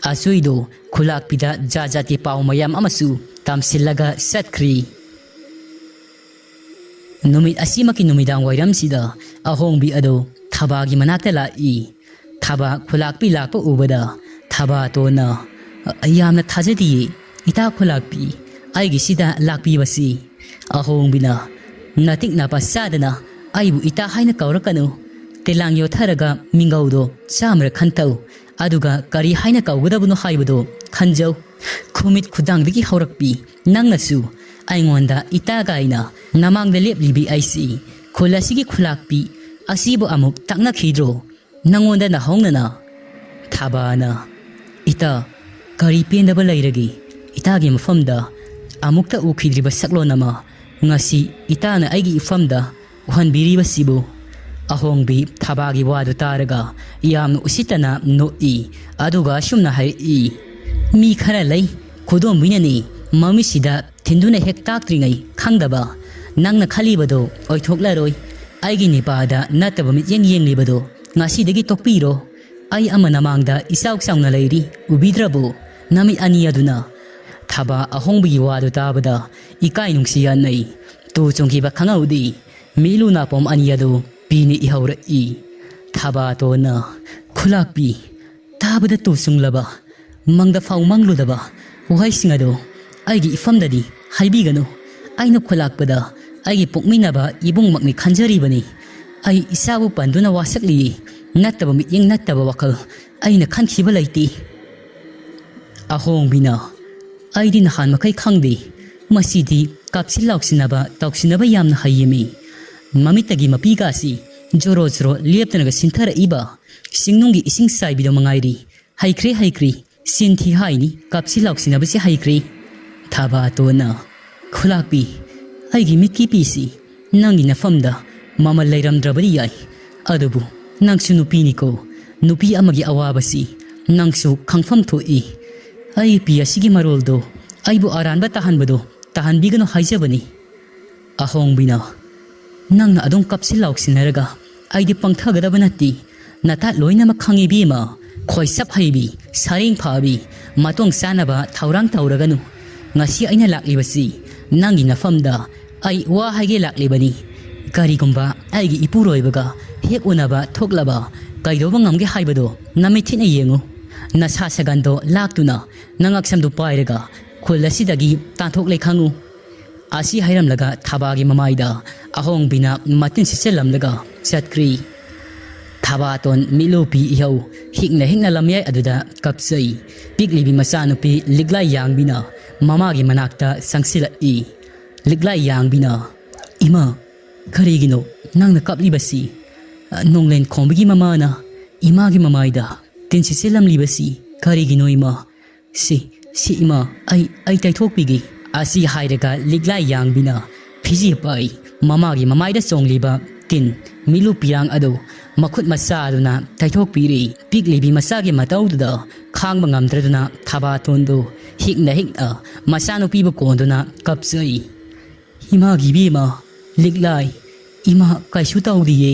ꯑꯁꯣꯏꯗꯨ ꯈꯨꯂꯥꯛꯄꯤꯗ ꯖꯥꯠ ꯖꯥꯠꯀꯤ ꯄꯥꯎ ꯃꯌꯥꯝ ꯑꯃꯁꯨ ꯇꯝꯁꯤꯜꯂꯒ ꯆꯠꯈ꯭ꯔꯤ꯫ ꯅꯨꯃꯤꯠ ꯑꯁꯤꯃꯛꯀꯤ ꯅꯨꯃꯤꯗꯥꯡ ꯋꯥꯏꯔꯝꯁꯤꯗ ꯑꯍꯣꯡꯕꯤ ꯑꯗꯨ ꯊꯕꯥꯒꯤ ꯃꯅꯥꯛꯇ ꯂꯥꯛꯏ꯫ ꯊꯕꯥ ꯈꯨꯂꯥꯛꯄꯤ ꯂꯥꯛꯄ ꯎꯕꯗ ꯊꯕꯥꯇꯣꯟꯅ, "ꯌꯥꯝꯅ ꯊꯥꯖꯗꯤꯌꯦ, ꯏꯇꯥ ꯈꯨꯂꯥꯛꯄꯤ, ꯑꯩꯒꯤꯁꯤꯗ ꯂꯥꯛꯄꯤꯕꯁꯤ"꯫ ꯑꯍꯣꯡꯕꯤꯅ, "ꯅꯇꯤꯛ ꯅꯄꯥ ꯆꯥꯗꯅ ꯑꯩꯕꯨ ꯏꯇꯥ ꯍꯥꯏꯅ ꯀꯧꯔꯛꯀꯅꯨ꯫ ꯇꯤꯂꯥꯡ ꯌꯣꯠꯊꯔꯒ ꯃꯤꯡꯒꯧꯗꯣ ꯆꯥꯝꯃꯔꯛ ꯈꯟꯇꯧ꯫ ꯑꯗꯨꯒ ꯀꯔꯤ ꯍꯥꯏꯅ ꯀꯧꯒꯗꯕꯅꯣ ꯍꯥꯏꯕꯗꯣ ꯈꯟꯖꯧ꯫ ꯈꯨꯃꯤꯠ ꯈꯨꯗꯥꯡꯗꯒꯤ ꯍꯧꯔꯛꯄꯤ ꯅꯪꯅꯁꯨ ꯑꯩꯉꯣꯟꯗ ꯏꯇꯥ ꯀꯥꯏꯅ ꯅꯃꯥꯡꯗ ꯂꯦꯞꯂꯤꯕꯤ ꯑꯩꯁꯤ ꯈꯨꯜ ꯑꯁꯤꯒꯤ ꯈꯨꯂꯥꯛꯄꯤ ꯑꯁꯤꯕꯨ ꯑꯃꯨꯛ ꯇꯛꯅꯈꯤꯗ꯭ꯔꯣ? ꯅꯪꯉꯣꯟꯗ ꯅꯍꯧꯅꯅ"꯫ ꯊꯥꯕꯥꯅ, "ꯏꯇꯥ, ꯀꯔꯤ ꯄꯦꯟꯗꯕ ꯂꯩꯔꯒꯦ? ꯏꯇꯥꯒꯤ ꯃꯐꯝꯗ ꯑꯃꯨꯛꯇ ꯎꯈꯤꯗ꯭ꯔꯤꯕ ꯁꯛꯂꯣꯟ ꯑꯃ ꯉꯁꯤ ꯏꯇꯥꯅ ꯑꯩꯒꯤ ꯏꯐꯝꯗ ꯎꯍꯟꯕꯤꯔꯤꯕꯁꯤꯕꯨ?" ꯑꯍꯣꯡꯕꯤ ꯊꯥꯕꯥꯒꯤ ꯋꯥꯗꯨ ꯇꯥꯔꯒ ꯌꯥꯝꯅ ꯎꯁꯤꯠꯇꯅ ꯅꯣꯛꯏ꯫ ꯑꯗꯨꯒ ꯑꯁꯨꯝꯅ ꯍꯥꯏꯔꯛꯏ, "ꯃꯤ ꯈꯔ ꯂꯩ, ꯈꯨꯗꯣꯝꯕꯤꯅꯅꯤ ꯃꯃꯤꯠꯁꯤꯗ ꯊꯤꯟꯗꯨꯅ ꯍꯦꯛ ꯇꯥꯛꯇ꯭ꯔꯤꯉꯩ ꯈꯪꯗꯕ꯫ ꯅꯪꯅ ꯈꯜꯂꯤꯕꯗꯣ ꯑꯣꯏꯊꯣꯛꯂꯔꯣꯏ꯫ ꯑꯩꯒꯤ ꯅꯤꯄꯥꯗ ꯅꯠꯇꯕ ꯃꯤꯠꯌꯦꯡ ꯌꯦꯡꯂꯤꯕꯗꯣ ꯉꯁꯤꯗꯒꯤ ꯇꯣꯛꯄꯤꯔꯣ꯫ ꯑꯩ ꯑꯃ ꯅꯃꯥꯡꯗ ꯏꯆꯥꯎ ꯆꯥꯎꯅ ꯂꯩꯔꯤ, ꯎꯕꯤꯗ꯭ꯔꯕꯣ? ꯅꯃꯤꯠ ꯑꯅꯤ ꯑꯗꯨꯅ"꯫ ꯊꯥꯕꯥ ꯑꯍꯣꯡꯕꯒꯤ ꯋꯥꯗꯨ ꯇꯥꯕꯗ ꯏꯀꯥꯏ ꯅꯨꯡꯁꯤ ꯌꯥꯅꯩ꯫ ꯇꯨ ꯆꯨꯡꯈꯤꯕ ꯈꯪꯍꯧꯗꯦ꯫ ꯃꯤꯠꯂꯨ ꯅꯥꯄꯣꯝ ꯑꯅꯤ ꯑꯗꯨ ꯄꯤꯅ ꯏꯍꯧꯔꯛꯏ꯫ ꯊꯥꯕꯥꯇꯣꯟꯅ, "ꯈꯨꯂꯥꯛꯄꯤ, ꯇꯥꯕꯗ ꯇꯨ ꯆꯨꯡꯂꯕ, ꯃꯪꯗ ꯐꯥꯎ ꯃꯪꯂꯨꯗꯕ ꯋꯥꯍꯩꯁꯤꯡ ꯑꯗꯨ ꯑꯩꯒꯤ ꯏꯐꯝꯗꯗꯤ ꯍꯥꯏꯕꯤꯒꯅꯨ꯫ ꯑꯩꯅ ꯈꯨꯂꯥꯛꯄꯗ ꯑꯩꯒꯤ ꯄꯣꯛꯃꯤꯟꯅꯕ ꯏꯕꯨꯡꯃꯛꯅꯤ ꯈꯟꯖꯔꯤꯕꯅꯤ꯫ ꯑꯩ ꯏꯁꯥꯕꯨ ꯄꯟꯗꯨꯅ ꯋꯥꯁꯛꯂꯤꯌꯦ꯫ ꯅꯠꯇꯕ ꯃꯤꯠꯌꯦꯡ, ꯅꯠꯇꯕ ꯋꯥꯈꯜ ꯑꯩꯅ ꯈꯟꯈꯤꯕ ꯂꯩꯇꯦ꯫ ꯑꯍꯣꯡꯕꯤꯅ, "ꯑꯩꯗꯤ ꯅꯍꯥꯟ ꯃꯈꯩ ꯈꯪꯗꯦ꯫ ꯃꯁꯤꯗꯤ ꯀꯥꯞꯁꯤꯟ ꯂꯥꯎꯁꯤꯟꯅꯕ, ꯇꯧꯁꯤꯟꯅꯕ ꯌꯥꯝꯅ ꯍꯩꯌꯦꯃꯤ꯫ ꯃꯃꯤꯠꯇꯒꯤ ꯃꯄꯤꯒꯥꯁꯤ ꯖꯣꯔꯣ ꯖꯣꯔꯣ ꯂꯦꯞꯇꯅꯒ ꯁꯤꯟꯊꯔꯛꯏꯕ ꯁꯤꯡꯅꯨꯡꯒꯤ ꯏꯁꯤꯡ ꯆꯥꯏꯕꯤꯗꯣ ꯃꯉꯥꯏꯔꯤ꯫ ꯍꯩꯈ꯭ꯔꯦ, ꯍꯩꯈ꯭ꯔꯦ꯫ ꯆꯤꯟ ꯊꯤ ꯍꯥꯏꯅꯤ, ꯀꯥꯞꯁꯤꯟ ꯂꯥꯎꯁꯤꯟꯅꯕꯁꯤ ꯍꯩꯈ꯭ꯔꯦ꯫" ꯊꯕꯥꯇꯣꯟꯅ, "ꯈꯨꯂꯥꯛꯄꯤ, ꯑꯩꯒꯤ ꯃꯤꯠꯀꯤ ꯄꯤꯁꯤ ꯅꯪꯒꯤ ꯅꯐꯝꯗ ꯃꯃꯜ ꯂꯩꯔꯝꯗ꯭ꯔꯕꯗꯤ ꯌꯥꯏ, ꯑꯗꯨꯕꯨ ꯅꯪꯁꯨ ꯅꯨꯄꯤꯅꯤꯀꯣ꯫ ꯅꯨꯄꯤ ꯑꯃꯒꯤ ꯑꯋꯥꯕꯁꯤ ꯅꯪꯁꯨ ꯈꯪꯐꯝ ꯊꯣꯛꯏ꯫ ꯑꯩꯒꯤ ꯄꯤ ꯑꯁꯤꯒꯤ ꯃꯔꯣꯜꯗꯣ ꯑꯩꯕꯨ ꯑꯔꯥꯟꯕ ꯇꯥꯍꯟꯕꯗꯣ ꯇꯥꯍꯟꯕꯤꯒꯅꯨ ꯍꯥꯏꯖꯕꯅꯤ꯫" ꯑꯍꯣꯡꯕꯤꯅ, "ꯅꯪꯅ ꯑꯗꯨꯝ ꯀꯞꯁꯤꯟ ꯂꯥꯎꯁꯤꯟꯅꯔꯒ ꯑꯩꯗꯤ ꯄꯪꯊꯒꯗꯕ ꯅꯠꯇꯦ꯫ ꯅꯇꯥ ꯂꯣꯏꯅꯃꯛ ꯈꯪꯉꯤ ꯏꯕꯦꯝꯃ꯫ ꯈꯣꯏꯁꯞ ꯍꯩꯕꯤ, ꯁꯔꯦꯡ ꯐꯥꯕꯤ, ꯃꯇꯣꯡ ꯆꯥꯅꯕ ꯊꯧꯔꯥꯡ ꯇꯧꯔꯒꯅꯨ꯫ ꯉꯁꯤ ꯑꯩꯅ ꯂꯥꯛꯂꯤꯕꯁꯤ ꯅꯪꯒꯤ ꯅꯐꯝꯗ ꯑꯩ ꯋꯥ ꯍꯥꯏꯒꯦ ꯂꯥꯛꯂꯤꯕꯅꯤ꯫ ꯀꯔꯤꯒꯨꯝꯕ ꯑꯩꯒꯤ ꯏꯄꯨꯔꯣꯏꯕꯒ ꯍꯦꯛ ꯎꯅꯕ ꯊꯣꯛꯂꯕ ꯀꯩꯗꯧꯕ ꯉꯝꯒꯦ ꯍꯥꯏꯕꯗꯣ ꯅꯃꯤꯠꯊꯤꯅ ꯌꯦꯡꯉꯨ꯫ ꯅꯁꯥ ꯁꯒꯟꯗꯣ ꯂꯥꯛꯇꯨꯅ ꯅꯉꯛꯁꯝꯗꯨ ꯄꯥꯏꯔꯒ ꯈꯨꯜ ꯑꯁꯤꯗꯒꯤ ꯇꯥꯟꯊꯣꯛꯂꯦ ꯈꯪꯉꯨ꯫" ꯑꯁꯤ ꯍꯥꯏꯔꯝꯂꯒ ꯊꯕꯥꯒꯤ ꯃꯃꯥꯏꯗ ꯑꯍꯣꯡꯕꯤꯅ ꯃꯇꯤꯟ ꯁꯤꯠꯆꯜꯂꯝꯂꯒ ꯆꯠꯈ꯭ꯔꯤ꯫ ꯊꯕꯥꯇꯣꯟ ꯃꯤꯠꯂꯨ ꯄꯤ ꯏꯍꯧ ꯍꯤꯛꯅ ꯍꯤꯛꯅ ꯂꯝꯌꯥꯏ ꯑꯗꯨꯗ ꯀꯞꯆꯩ꯫ ꯄꯤꯛꯂꯤꯕꯤ ꯃꯆꯥꯅꯨꯄꯤ ꯂꯤꯛꯂꯥꯏ ꯌꯥꯡꯕꯤꯅ ꯃꯃꯥꯒꯤ ꯃꯅꯥꯛꯇ ꯆꯪꯁꯤꯜꯂꯛꯏ꯫ ꯂꯤꯛꯂꯥꯏ ꯌꯥꯡꯕꯤꯅ, "ꯏꯃꯥ, ꯀꯔꯤꯒꯤꯅꯣ ꯅꯪꯅ ꯀꯞꯂꯤꯕꯁꯤ? ꯅꯣꯡꯂꯦꯟ ꯈꯣꯝꯕꯒꯤ ꯃꯃꯥꯅ ꯏꯃꯥꯒꯤ ꯃꯃꯥꯏꯗ ꯇꯤꯟ ꯁꯤꯠꯆꯜꯂꯝꯂꯤꯕꯁꯤ ꯀꯔꯤꯒꯤꯅꯣ ꯏꯃꯥ? ꯁꯤ, ꯁꯤ ꯏꯃꯥ, ꯑꯩ, ꯑꯩ ꯇꯩꯊꯣꯛꯄꯤꯒꯦ꯫" ꯑꯁꯤ ꯍꯥꯏꯔꯒ ꯂꯤꯛꯂꯥꯏ ꯌꯥꯡꯕꯤꯅ ꯐꯤꯖꯤ ꯄꯥꯏ ꯃꯃꯥꯒꯤ ꯃꯃꯥꯏꯗ ꯆꯣꯡꯂꯤꯕ ꯇꯤꯟ ꯃꯤꯠꯂꯨ ꯄꯤꯔꯥꯡ ꯑꯗꯨ ꯃꯈꯨꯠ ꯃꯆꯥ ꯑꯗꯨꯅ ꯇꯩꯊꯣꯛꯄꯤꯔꯤ꯫ ꯄꯤꯛꯂꯤꯕꯤ ꯃꯆꯥꯒꯤ ꯃꯇꯧꯗꯨꯗ ꯈꯥꯡꯕ ꯉꯝꯗ꯭ꯔꯗꯨꯅ ꯊꯕꯥꯇꯣꯟꯗꯨ ꯍꯤꯛꯅ ꯍꯤꯛꯅ ꯃꯆꯥꯅꯨꯄꯤꯕꯨ ꯀꯣꯟꯗꯨꯅ ꯀꯞꯆꯩ꯫ "ꯏꯃꯥꯒꯤ ꯏꯕꯦꯝꯃ, ꯂꯤꯛꯂꯥꯏ, ꯏꯃꯥ ꯀꯩꯁꯨ ꯇꯧꯗꯤꯌꯦ꯫